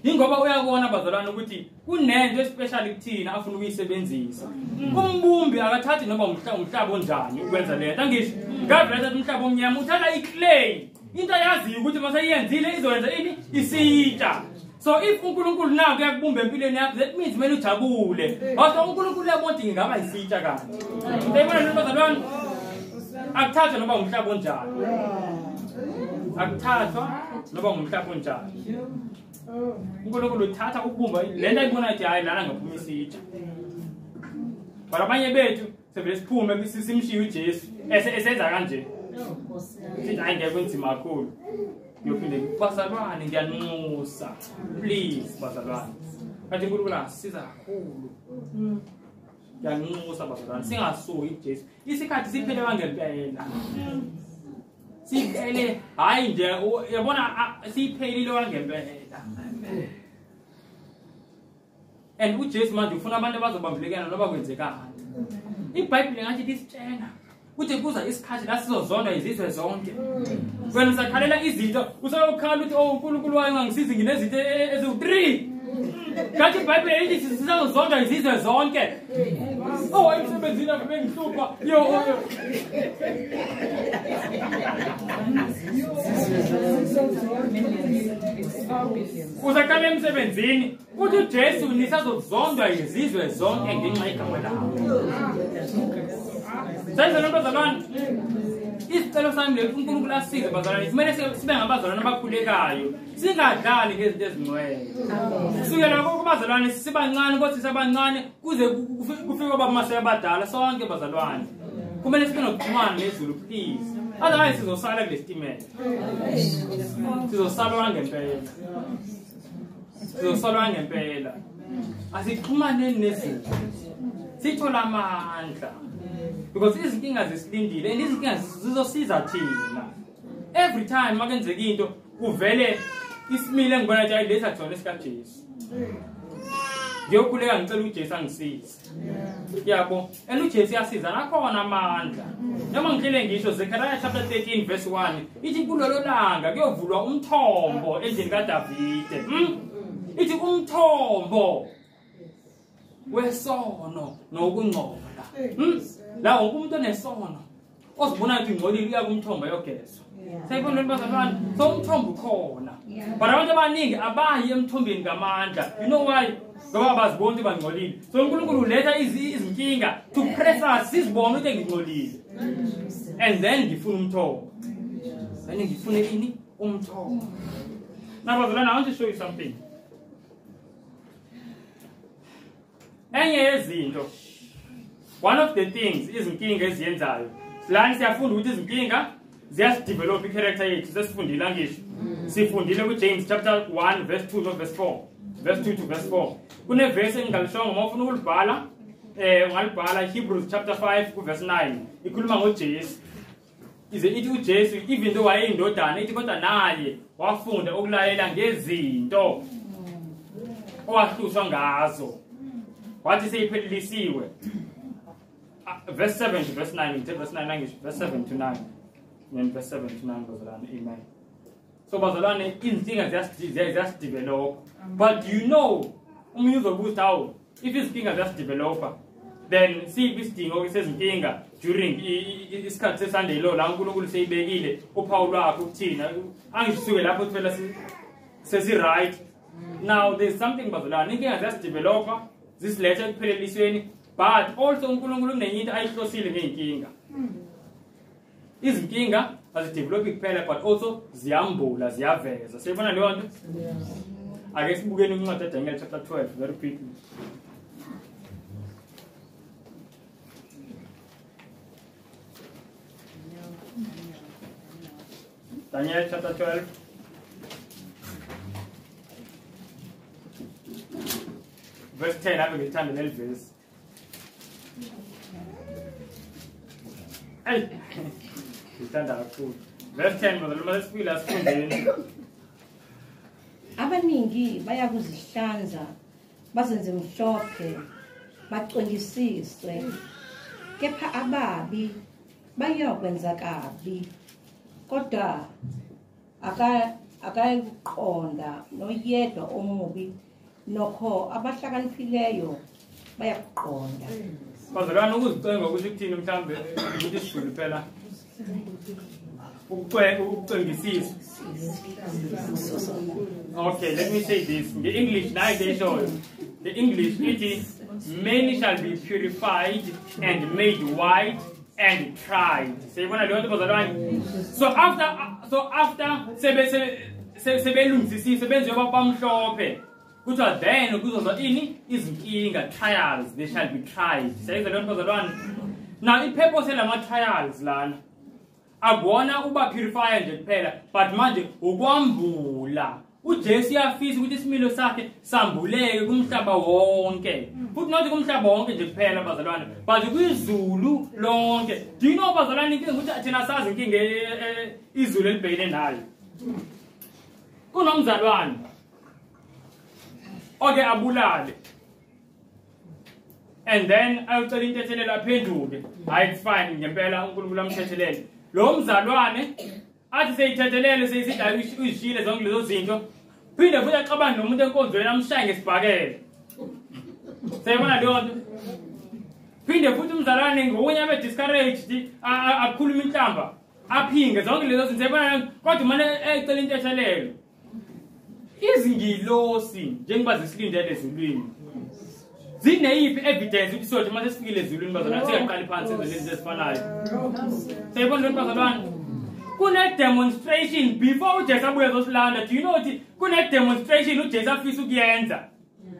ingoba uyabona bazalwane ukuthi kunento especially kuthina afuna ukuyisebenzisa. Umbumbi akathathi noma umhlaba onjani ukwenza lento. Angisho ngavela thatha umhlaba omnyama, uthatha iclay. Into ayaziyo ukuthi mase iyenzile izoyenza ini? Isitsha. So if uNkulunkulu naku uyakubumba empilweni yakho, that means kumele ujabule. Kodwa uNkulunkulu uyabona ukuthi ngingaba isitsha kanti. Uyayibona lento bazalwane? Akuthathwa noma umhlaba onjani. Akuthathwa noma umhlaba onjani. uNkulunkulu uthatha ukubumba lento ayibona ukuthi hayi lana ngaphuma isitsha. But abanye bethu sevele siphume simshiye uJesu esenza kanje. Sithi hayi ngeke kunzima kakhulu. Ngiyophinde bazalwane ngiyanxusa. Please bazalwane. Kanti uNkulunkulu asiza kakhulu. Ngiyanxusa bazalwane singasuki uJesu. Isikhathi siphele kangempela. Siphele hayi nje uyabona siphelile kangempela. And uJesu manje ufuna abantu abazobambelekana noma kwenzekani. iBhayibheli ngathi lisitshela ukuthi kuza isikhathi la sizozondwa izizwe zonke. Wena usakhalela izinto, usayokhala ukuthi oh uNkulunkulu waye ungangisizi nginezinto eziwu3. Kanti iBhayibheli lithi sizozondwa izizwe zonke. Oh emsebenzini ave bengihlupha. Yo yo. Uzakhala emsebenzini uthi uJesu nisazozondwa izizwe zonke ngenxa yegama lakho. Senze bazalwane. Isicelo sami le uNkulunkulu asize bazalwane. Kumele sibe ngabazalwane abakhulekayo. Singadlali ngezinto ezingcwele. Kusukela kubazalwane sibancane kodwa sisabancane kuze kufike obaba abadala sonke bazalwane. Kumele sibe nokuxhumana nezulu please. Otherwise sizosala kulesitimela. Sizosala ngempela. Sizosala ngempela. Asixhumaneni nezulu. Sithola amandla. Because izinkinga zisilindile and izinkinga zizosiza thina. Every time makenzeka into kuvele isimile engibona ukuthi ayi letha thona sikaJesu. Ngiyokhuleka ngicela uJesu angisize. Yabo, and uJesu uyasiza nakhona amandla. Noma ngihlele ngisho Zechariah chapter 13 verse 1 ithi kulolo langa kuyovulwa umthombo endlini kaDavide. Ithi umthombo wesono nokungcola. La wonke umuntu onesono ozibona ukuthi ngcolile uya kumthombo ayogezwa. Sayibona lento bazalwane, so umthombo ukhona. But abantu abaningi abayi emthombeni ngamandla. You know why? Ngoba bazibona ukuthi bangcolile. So uNkulunkulu uletha izinkinga to press us sizibone ukuthi ngingcolile. And then ngifuna umthombo. Then ngifune ini? Umthombo. Now bazalwane, I want to show you something. Enye yezinto, one of the things izinkinga eziyenzayo lana siyafunda ukuthi izinkinga ziyasidevelop i-character yethu. Sesifundile angisho, sifundile ku-James chapter 1 verse 2 no verse 4, verse 2 to verse 4. Kunevesi engingalishongo, uma ufuna ukulibhala ungalibhala Hebrews chapter 5 ku verse 9 ikhuluma ngoJesu. Ize ithi uJesu even though wayeyindodana ithi kodwa naye wafunda ukulalela ngezinto owahlushwa ngazo. Wathi seyiphelelisiwe. Verse 7 to verse 9, verse 9 angisho, verse 7 to 9. Then verse 7 to 9 bazalwane, amen. So bazalwane izinkinga ziyasidevelop. But you know, umuntu uzobuza hawo, if izinkinga ziyasidevelopa, then siphi isidingo sezinkinga during isikhathi seSunday law la uNkulunkulu seyibekile uphawu lwakhe ukuthina angisuke lapho phela sesi right. Now there's something bazalwane, inkinga ziyasidevelopa zisilethe ekuphelelisweni, but also uNkulunkulu unenye into ayihlosile ngeyinkinga. Izinkinga azidevelopi kuphela but also ziyambula, ziyaveza. Siyibona leyo nto? Ake sibukeni incwadi kaDaniel chapter 12 very quickly. Daniel chapter 12. Verse 10, ave ngithanda leli verse. Hey, ngithanda kakhulu. Verse 10, bazalwane sifile asifundeni. Abaningi bayakuzihlanza bazenze mhlophe bacwengisiswe, kepha ababi bayokwenza kabi, kodwa akayikuqonda noyedwa omubi, nokho abahlakaniphileyo bayakuqonda. Bazalwane ukuzicenga kusho ukuthini mhlambe ukuthi isizulu phela? Ukucwengisiswa. Okay, let me say this. The English, now they show. The English, it is many shall be purified and made white and tried. So after sebelungisisile benziwe bamhlophe kuthiwa then kuzoza ini izinkinga, trials, they shall be tried. Now i-purpose lama trials lana akuwona uba purify nje kuphela, but manje ukwambula. uJesu uyafisa ukuthi isimilo sakhe sambuleke kumhlaba wonke. Futhi not kumhlaba wonke nje kuphela bazalwane, but kwizulu lonke. Do you know bazalwane inkinga ukuthi thina sazi inkinga izulu elibhekene nayo. Kunomzalwane oke abulale and then ayocela intethelelo aphenduke. Hayi, it's fine ngempela uNkulunkulu amthethelele. Lo mzalwane athi seyithethelele seyisithi uyishile zonke lezo zinto, phinde futhi axabane nomuntu enkonzweni amshaye ngesibhakela. Seyibona leyo nto. Phinde futhi umzalwane ngokunye abe discouraged akhuluma inhlamba aphinge zonke lezo zinto. Seyibona kodwa manje ecela intethelelo. Izingilosi njengoba zisilindele ezulwini zineyiphi evidence ukuthi sothi mase sifikile ezulwini bazalwane singaqali phansi izinto ezifanayo. Seyibona lento bazalwane. Kune demonstration before uJesu abuye ezosilanda. Do you know ukuthi kune demonstration uJesu afisa ukuyenza?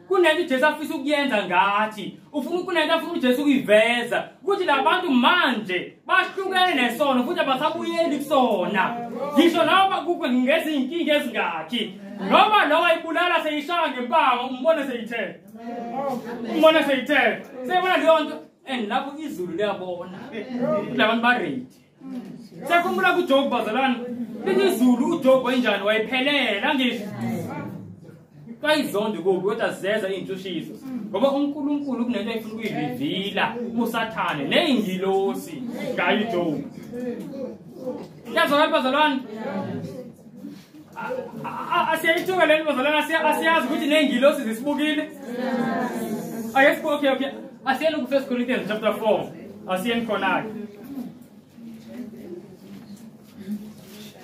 Kunento uJesu afisa ukuyenza ngathi ufuna kunento afuna uJesu ukuyiveza ukuthi labantu manje bahlukene nesono futhi abasabuyeli kusona. Ngisho noma kukho ngezinkinga ezingakhi noma lo wayibulala seyishaya ngempama umbone seyithe. Umbone seyithe. Seyibona leyo nto and lapho izulu liyabona. Labantu ba ready. Sekhumbula kuJob bazalwane, lithi izulu uJob wayenjani wayiphelela ngisho. Kayizonde kubi kodwa zeza izintshutshiso ngoba uNkulunkulu kunento ayifuna ukuyirivila uSathane nezingilosi ngayo uJob. Yazwakala bazalwane? Asiyayithuka lento bazalwane, asiyazi ukuthi nezingilosi zisibukile. Ake sibuke, okay. Asiyeni ku 1 Corinthians chapter 4. Asiyeni khona-ke.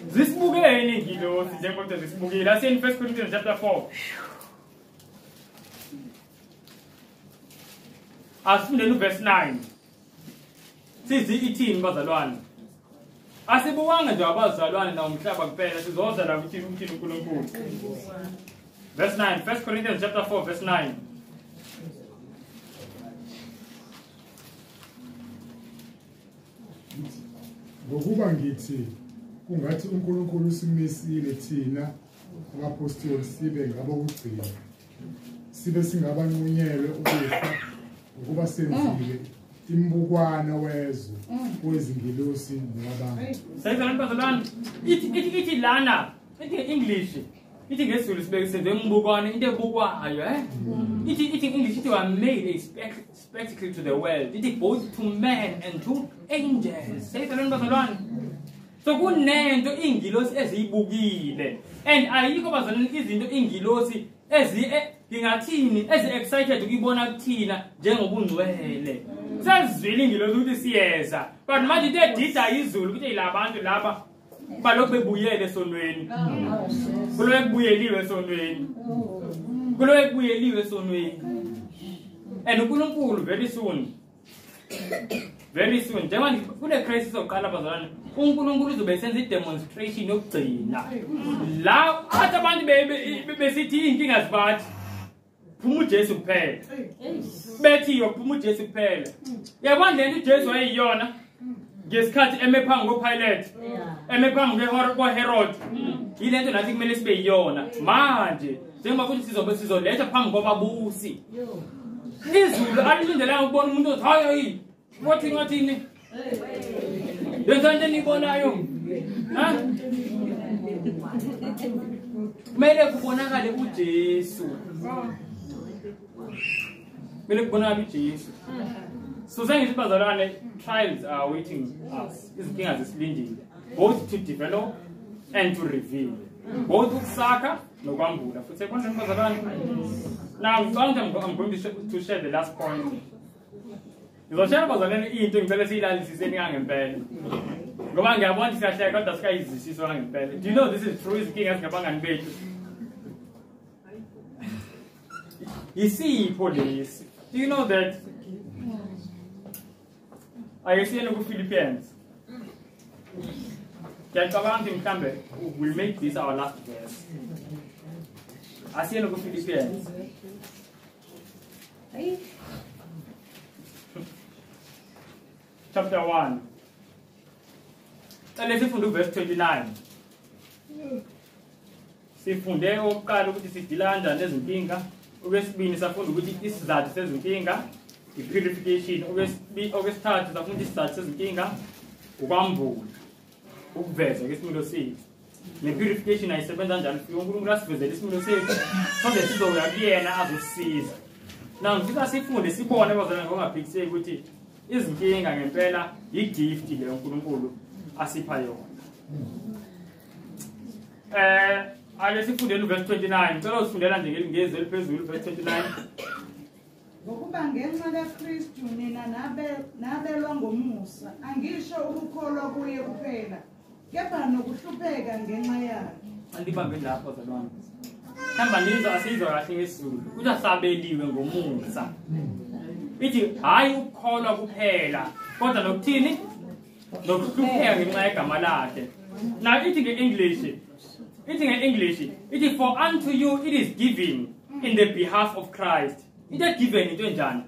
Zisibukeni ingilosi njengoba zisibukile. Asiyeni 1 Corinthians chapter 4. Asifundeni verse 9. Sizi ithini bazalwane? Asibuwanga nje abazalwane na umhlaba kuphela, sizoza la ukuthi uthini uNkulunkulu. Verse 9, 1 Corinthians chapter 4 verse 9. Ngokuba ngithi kungathi uNkulunkulu usimisile thina abapostoli sibe ngabokugcina, sibe singabanqunyelwe ukufa ukuba senzile imbukwana wezwe kwezingilosi nabantu. Seyizalwane bazalwane, ithi lana, ithi English, ithi ngesiZulu sibeke senze imbukwana, into ebukwayo eh. Ithi English ithi we made a spectacle to the world. Ithi both to men and to angels. Seyizalwane bazalwane. So kunento ingilosi eziyibukile and ayikho bazalwane izinto ingilosi ezi ngingathini ezi excited ukuyibona kuthina njengobungcwele. Sezizwile ingilosi ukuthi siyeza, but manje into edida izulu ukuthi labantu laba balokhu bebuyele esonweni. Kuloku kubuyeliwe esonweni. Kuloku kubuyeliwe esonweni. And uNkulunkulu very soon. Very soon. Njengoba kule crisis oqala bazalwane, uNkulunkulu uzobe esenza i-demonstration yokugcina. La athi abantu besithi inkinga zibathi phuma uJesu kuphela. Bethi yophuma uJesu kuphela. Yabona lento uJesu wayeyiyona ngesikhathi eme phambi koPilate, eme phambi koHerod. Yilento nathi kumele sibe yiyona manje njengoba kuthi sizobe sizoletha phambi kwababusi. Izulu alilindelanga ukubona umuntu othi hayi wathini wathini. Yenza into eniyibonayo. Ha? Kumele kubonakale uJesu. Kumele kubonakale uJesu. So sengithi bazalwane, trials are waiting us. Izinkinga zisilindile. Both to develop and to reveal. Both ukusakha nokwambula. Futhi sekubona bazalwane. Now I'm going to share the last point. Ngizoshare bazalwane into ngicela siyilalisiseni kangempela. Ngoba ngiyabona siyahleka kodwa sikayizwisiswa ngempela. Do you know this is true? Izinkinga singabangani bethu. Isipho lesi. Do you know that? Ayesiyeni ku-Philippians. Ngiyacabanga ukuthi mhlambe we'll make this our last verse. Asiyeni ku-Philippians. Chapter 1. Cela sifunde uverse 29. Sifunde okokuqala ukuthi sidila kanjani nezinkinga. Okwesibini safunda ukuthi isizathu sezinkinga i-purification. Okwesithathu safunda isizathu sezinkinga ukwambula, ukuveza kwesimilo sethu. Ne-purification ayisebenza kanjani? Fika uNkulunkulu asivezele isimilo sethu soze sizoya kuyena azosisiza. Now ngifisa sifunde sibone bazalwane ngokungaphikiseki ukuthi izinkinga ngempela i-gift leyo uNkulunkulu asipha yona. Ake sifundeni uverse 29. Ngicela usifundela nje ngezwi eliphezulu verse 29. Ngokuba ngenxa kaKristu nina nabelwa ngomusa, angisho ukukholwa kuye kuphela, kepha nokuhlupheka ngenxa yakhe. Andibambe lapho bazalwane. Mhlawumbe nizwa asizwa kahle ngesiZulu. Kuthi asabeliwe ngomusa. Ithi hayi ukukholwa kuphela, kodwa nokuthini? Nokuhlupheka ngenxa yegama lakhe. Now ithi nge-English, ithi for unto you it is given in the behalf of Christ. It given into enjani?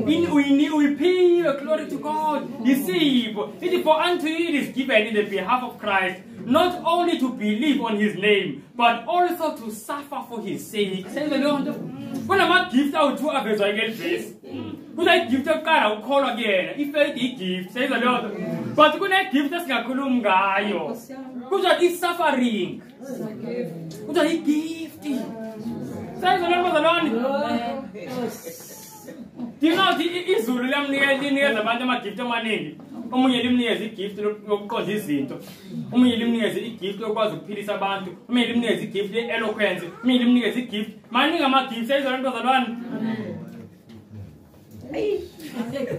Uyiphiwe, glory to God. Isipho. Ithi for unto you it is given in the behalf of Christ, not only to believe on his name, but also to suffer for his sake. Senze leyo nto. Kunama-gift awu-2 avezwa kuleli verse. Kune-gift yokuqala ukukholwa kuyena, i-faith i-gift. Senze leyo nto. But kune-gift esingakhulumi ngayo. Kuthiwa i-suffering. Kuthiwa i-gift. Senze leyo nto bazalwane. Do you know izulu linikeza abantu ama-gift amaningi? Omunye limnikeza igift yokuqonda izinto, omunye limnikeza igift yokwazi ukuphilisa abantu, omunye limnikeza igift ye-eloquence, omunye limnikeza igift. Maningi ama-gifts ayizona nto bazalwane.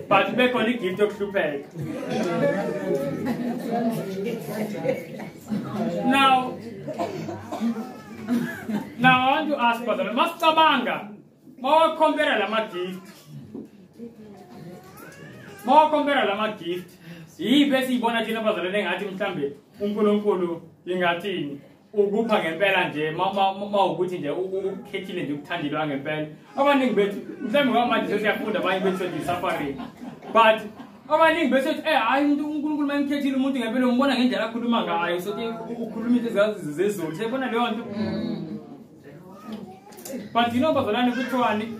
But bekhona igift yokuhlupheka. Now I want to ask bazalwane, masicabanga mawakhompera lama-gift, mawakhompera lama-gift, yiphi esiyibona thina bazalwane engathi mhlambe uNkulunkulu ingathini ukupha ngempela nje mawukuthi nje ukukhethile nje ukuthandilwa ngempela. Abaningi bethu mhlambe ngoba manje sesiyafunda abanye bethu sethi suffering, but abaningi bethu sethi hayi uNkulunkulu mayimkhethile umuntu ngempela umbona ngendlela akhuluma ngayo, sothi ukhuluma into zezulu, siyibona leyo nto. But you know bazalwane kuthiwani?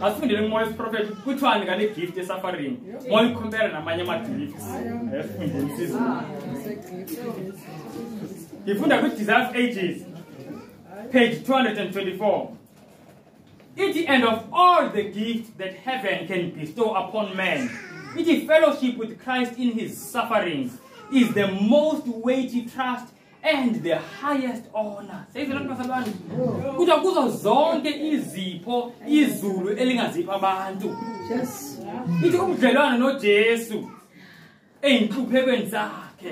Asifundele ngumoya wesiprofethi kuthiwani ngale gift ye-suffering moyikhompera namanye ama-gifts. Esifundeni isiZulu. Ngifunda kwi-Desire of Ages page 224. Ithi and of all the gifts that heaven can bestow upon man, ithi fellowship with Christ in his sufferings is the most weighty trust and the highest honor. Seyizona bazalwane. Kuthiwa kuzo zonke izipho izulu elingazipha abantu. Yes. Ithi ubudlelwano noJesu eyinhluphekweni zakhe.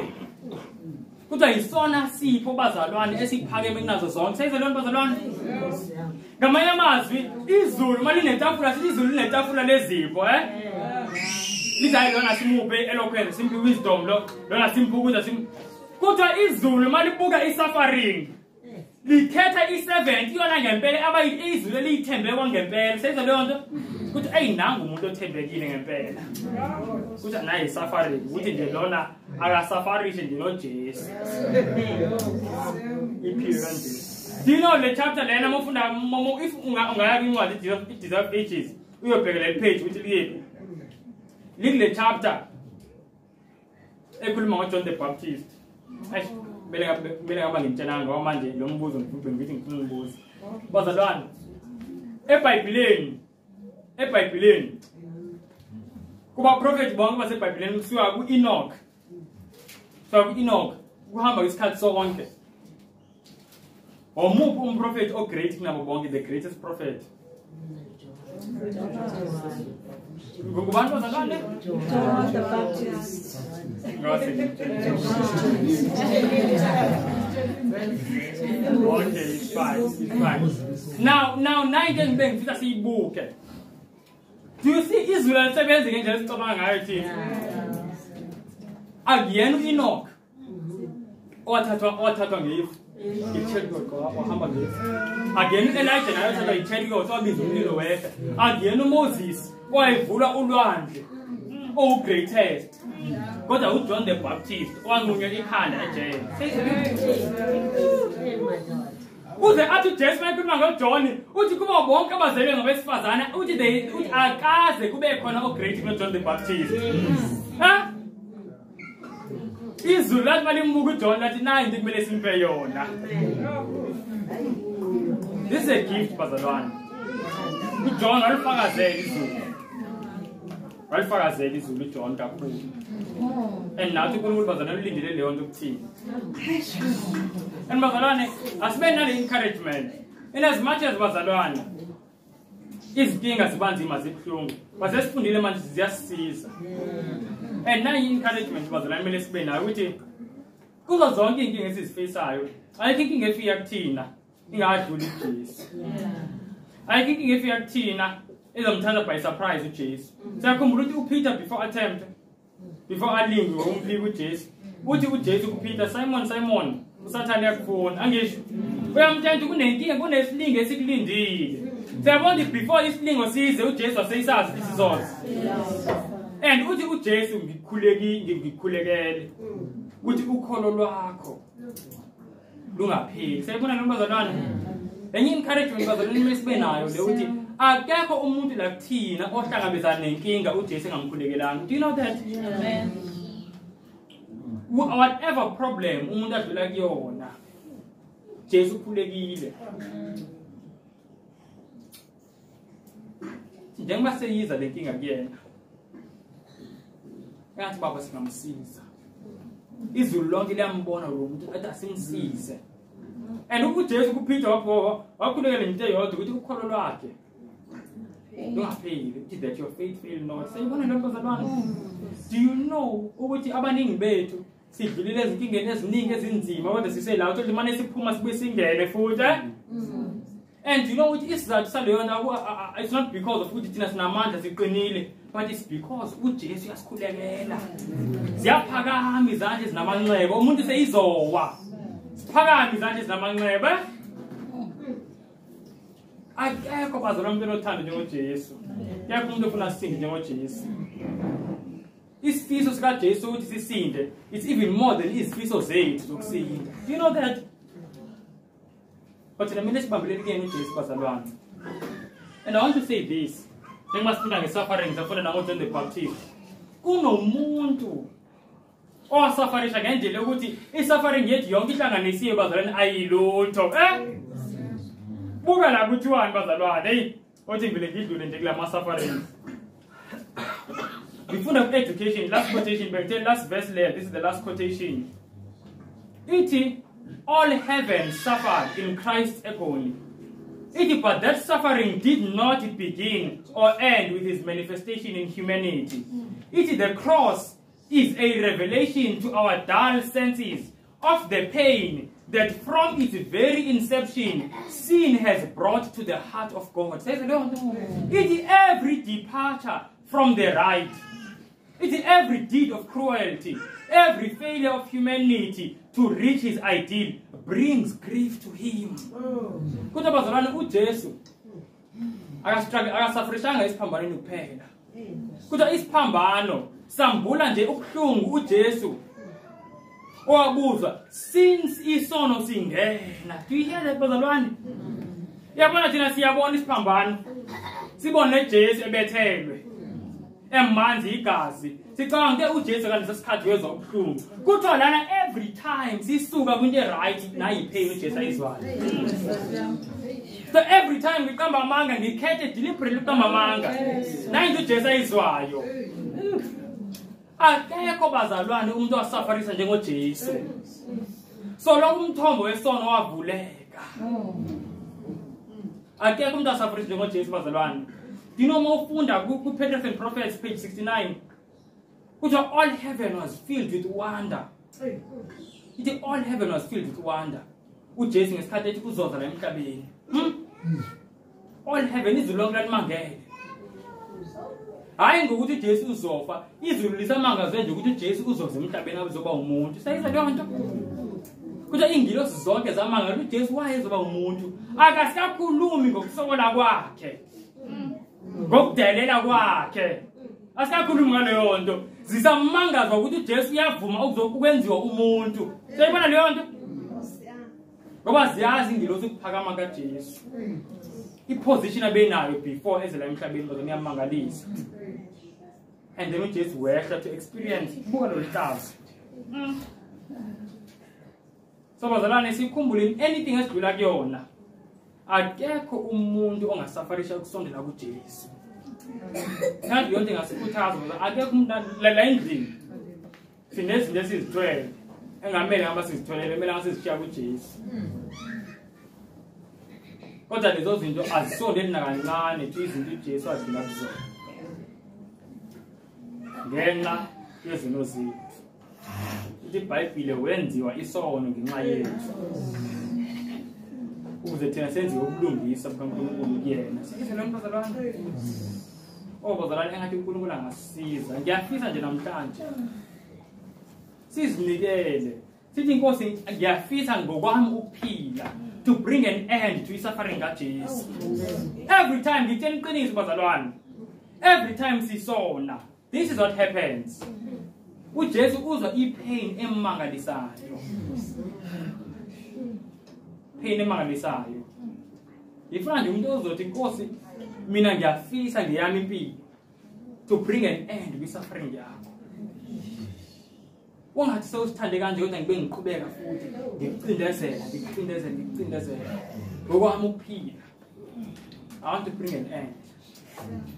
Kuthiwa yisona sipho bazalwane esiphakeme kunazo zonke. Seyizona bazalwane. Ngamanye amazwi izulu malinetafula, sithi izulu linetafula lezipho, Lithi hayi lona simuphe eloquence, simphe wisdom lo, lona simphe ukudla sim. Kuthiwa izulu malibuka i-suffering likhetha i-servant iyona ngempela abayi izulu eliyithembe kwangempela. Seyizwa leyo nto? Kuthi ayi nangu umuntu othembekile ngempela. Kuthi naye i-suffering ukuthi nje lona akasafarishe nje noJesu. Iphiwe kanje. Do you know le chapter lena mawufunda if ungaya kwincwadi i-Desire of Ages uyobheka le page ukuthi liyephi. Likule chapter ekhuluma ngoJohn the Baptist. Eish, kumele ngaba ngimtshelanga ngoba manje lo mbuzo ngithi ngifuna umbuzo. Bazalwane, eBhayibheleni kuba prophet bonke baseBhayibheleni kusuka ku-Enoch. Kusuka ku-Enoch kuhamba isikhathi sonke. Omuphi umprofeti ogreat kunabo bonke, the greatest prophet? Ngubani bazalwane? John the Baptist. Okay, it's fine, it's fine. Now, nine ngifisa siyibuke. Do you see izulu alisebenzi ngendlela esicabanga ngayo thina? Akuyena uEnoch owathathwa ngefu i-chariot wahamba ngefu. Akuyena uElijah naye wathathwa i-chariot wabiza umlilo wehla. Akuyena uMoses owayevula ulwandle owu-greatest. Kodwa uJohn the Baptist owanqunywa ikhanda ejele. Uze athi uJesu mayekhuluma ngoJohn uthi kubo bonke abazelwe ngabesifazane uthi akaze kube khona o-great kunoJohn the Baptist. Ha? Izulu lathi malimbuka uJohn lathi nayi into kumele simphe yona. This is a gift bazalwane. uJohn walifakazela izulu. Walifakazela izulu uJohn kakhulu. And nathi uNkulunkulu bazalwane ulindele leyo nto kuthina. And bazalwane asibe nale encouragement. In as much as bazalwane izinkinga zibanzima zibuhlungu, basesifundile manje ziyasisiza. And nayi encouragement bazalwane kumele sibe nayo ukuthi kuzo zonke inkinga esizifisayo, ayikho inkinga efika kuthina ingadluli uJesu. Ayikho inkinga efika kuthina ezomthatha by surprise uJesu. Siyakhumbula ukuthi uPeter before attempt, before alingwe umphika uJesu, uthi uJesu kuPeter, Simon, Simon, uSathane uyakufuna. Angisho uyamtshela kunenkinga, kunesilingo esikulindile. Siyabona before isilingo size uJesu waseyisazi isizoza. And uthi uJesu ngikhulekele ukuthi ukholo lwakho lungapheli. Siyabona noma bazalwane, enye encouragement bazalwane kumele sibe nayo le ukuthi akekho umuntu la kuthina ohlangabezana nenkinga uJesu engamkhulekelanga. Do you know that? Amen. Whatever problem umuntu adlula kuyona, Jesu ukhulekile. Njengoba seyiza le nkinga kuyena, ngathi baba singamsiza. Izulu lonke liyambona lo muntu athi asimsize. And uJesu kuPeter wakhulekela into eyodwa ukuthi ukholo lwakhe lungapheli, ukuthi that your faith fail not. Siyibona lento bazalwane. Do you know ukuthi abaningi bethu sidlulile ezinkingeni eziningi ezinzima kodwa sisela ukuthi manje siphuma sibuye singene futhi eh? And you know ukuthi isizathu saleyo nto it's not because of ukuthi thina sinamandla siqinile, but it's because uJesu uyasikhulekela. Ziyaphakama izandla ezinamanxeba, umuntu seyizowa. Siphakama izandla ezinamanxeba. Akekho bazalwane umuntu onothando njengoJesu. Akekho umuntu ofuna sisinde njengoJesu. Isifiso sikaJesu ukuthi sisinde, it's even more than izifiso zethu zokusinda. Do you know that? But thina kumele sibambelele kuyena uJesu bazalwane. And I want to say this. Njengoba sifunda nge-suffering, safunda nangoJohn the Baptist. Kunomuntu owasafarisha ngendlela yokuthi i-suffering yethu yonke ihlanganisiwe bazalwane ayilutho. Eh? Buka la kuthiwani bazalwane, hey, othi ngivele ngidlule nje kulama sufferings. Ngifunda ku-education, last quotation, bengithe last verse there, this is the last quotation. Ithi, all heaven suffered in Christ's agony. Ithi, but that suffering did not begin or end with his manifestation in humanity. Ithi, the cross is a revelation to our dull senses of the pain that from its very inception, sin has brought to the heart of God. Says the Lord. It is every departure from the right. It is every deed of cruelty, every failure of humanity to reach his ideal brings grief to him. Kodwa bazalwane uJesu akasafrishanga isiphambanweni kuphela. Kodwa isiphambano sambula nje ubuhlungu uJesu owabuzwa since isono singena. Do you hear that bazalwane? Yabona thina siyabona isiphambano, sibone uJesu ebethelwe emanzi igazi, sicabanga ke uJesu ngaleso sikhathi wezwa ubuhlungu. Kuthiwa lana every time sisuka kwinto right nayi pain uJesu ayizwayo. So every time ngiqamba amanga, ngikhethe deliberately uqamba amanga, nayi into uJesu ayizwayo. Akekho bazalwane umuntu wasafarisa njengoJesu. So lo umthombo wesono wavuleka. Akekho umuntu wasafarisa njengoJesu bazalwane. Do you know uma ufunda ku-Patriarchs and Prophets page 69, kuthiwa all heaven was filled with wonder. Ithi all heaven was filled with wonder. uJesu ngesikhathi ethi uzoza la emhlabeni. All heaven, izulu lonke lalimangele. Hayi ngokuthi uJesu uzofa, izulu lisamangazwe nje ukuthi uJesu uzoza emhlabeni azoba umuntu. Sayizwa leyo nto? Kuthiwa ingilosi zonke zamangala uJesu wayezoba umuntu. Akasikakhulumi ngokusokola kwakhe, ngokudelela kwakhe. Asikakhulumi ngaleyo nto. Zisamangazwa ukuthi uJesu uyavuma ukwenziwa umuntu. Siyayibona leyo nto? Ngoba ziyazi ingilosi ukuphakama kaJesu. I-position abenayo before eze la emhlabeni bazona iyamangalisa. And then uJesu wehla to experience buka lo hlazo. So bazalwane, sikhumbule anything esidlula kuyona, akekho umuntu ongasafarisha ukusondela kuJesu. Kanti yonke ingasikhuthaza ngoba akekho umuntu la endlini sinezinto esizithwele engamele ngaba sizithwelele, kumele ngasizishiya kuJesu. Kodwa lezo zinto azisondeli nakancane izinto uJesu adlula kuzona ngenxa yezono zethu. Ithi iBhayibhile wenziwa isono ngenxa yethu ukuze thina senziwe ubulungisa bukaNkulunkulu kuyena. Sikise lo bazalwane. Oh bazalwane, engathi uNkulunkulu angasisiza. Ngiyafisa nje namhlanje sizinikele sithi inkosi, ngiyafisa ngokwami ukuphila to bring an end to suffering kaJesu. Every time ngitshela iqiniso bazalwane, every time sisona, this is what happens. uJesu uzwa ipain emangalisayo. Pain emangalisayo. Ifuna nje umuntu ozothi inkosi, mina ngiyafisa ngeyami impilo to bring an end to suffering yakho. Ungathi sewusithande kanje kodwa ngibe ngiqhubeka futhi ngikucindezela, ngikucindezela, ngikucindezela. Ngokwami ukuphila. I want to bring an end.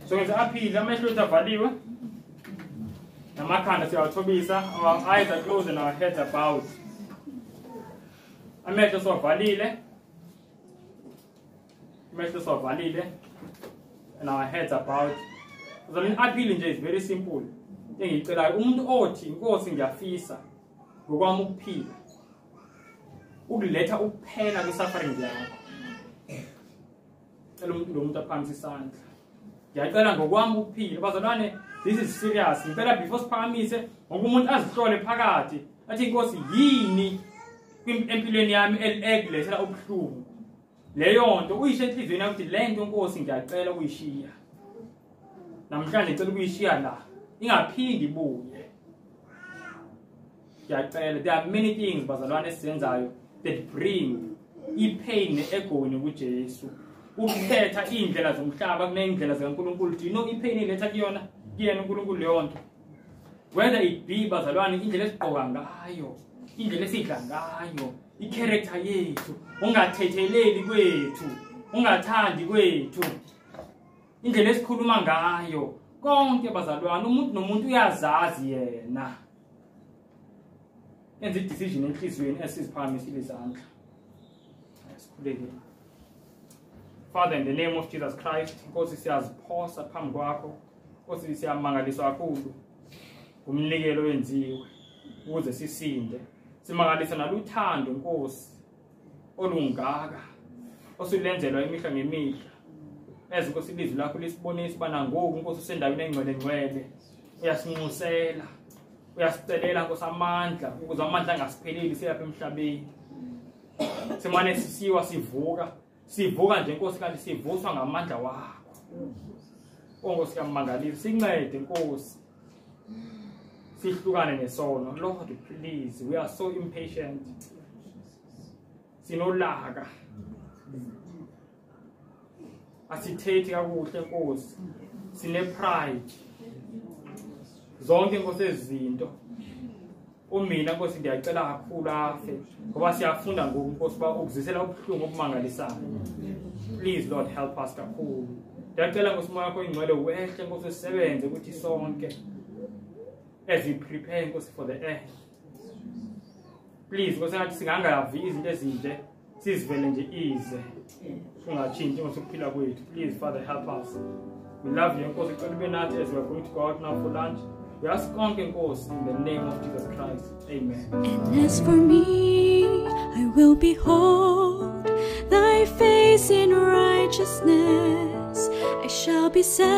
So ngenza aphile, amehlo ethu avaliwe. Namakhanda siyawathobisa, our eyes are closed and our heads are bowed. Amehlo siwavalile. Amehlo siwavalile and our heads are bowed. So appeal nje is very simple. Engiyicelayo umuntu othi inkosi ngiyafisa ngokwami ukuphila ukuletha ukuphela kwi-suffering yakho. Cela umuntu lo muntu aphakamise isandla. Ngiyacela ngokwami ukuphila. Bazalwane, this is serious. Ngicela before siphakamise ngoba umuntu azihlole phakathi athi inkosi yini empilweni yami ekulethela ubuhlungu. Leyo nto uyisho enhliziyweni yakho ukuthi le nto inkosi ngiyacela ukuyishiya. Namhlanje ngicela ukuyishiya la. Ingaphindi ibuye. Ngiyacela, there are many things bazalwane esizenzayo that bring ipain ne-agony kuJesu. Ukukhetha iy'ndlela zomhlaba kuney'ndlela zikaNkulunkulu. Do you know ipain iletha kuyona? Kuyena uNkulunkulu leyo nto. Whether it be bazalwane indlela esigqoka ngayo, indlela esidla ngayo, i-character yethu, ungathetheleli kwethu, ungathandi kwethu, indlela esikhuluma ngayo, konke bazalwane umuntu nomuntu uyazazi yena. Enza i-decision enhliziyweni esiziphakamisile izandla. Sikhuleke. Father, in the name of Jesus Christ, Nkosi siyaziphosa phambi kwakho. Nkosi siyamangaliswa kakhulu ngumnikelo owenziwe ukuze sisinde. Simangalisa naluthando Nkosi olungaka osulenzelwa imihla ngemihla. Eze Nkosi ilizwi lakho lisibonisa ubana ngoku Nkosi usendaweni engcwele ngcwele. Uyasinxusela, uyasicelela Nkosi amandla ukuze amandla angasipheleli siyapha emhlabeni. Simane sisiwa sivuka, sivuka nje Nkosi kanti sivuswa ngamandla wakho. Nkosi kamangalisa, sincede Nkosi. Sihlukane nesono. Lord, please, we are so impatient. Sinolaka. Asithethi kakuhle Nkosi. Sine pride. Zonke Nkosi ezinto. Umina Nkosi ngiyacela kakhulu afe ngoba siyafunda ngoku Nkosi ba ukuzisela ubuhlungu obumangalisayo. Please Lord, help us kakhulu. Ngiyacela Nkosi moya wakho ingcwele wehle Nkosi usebenze ukuthi sonke as we prepare Nkosi for the end. Please Nkosi ngathi singangavi izinto ezinje sizivele nje ize. Ungatshintshi Nkosi ukuphila kwethu. Please Father, help us. We love you, Nkosi. Cela ube nathi as we are going to go out now for lunch. We ask konke, Nkosi, in the name of Jesus Christ. Amen. And as for me, I will behold thy face in righteousness. I shall be satisfied.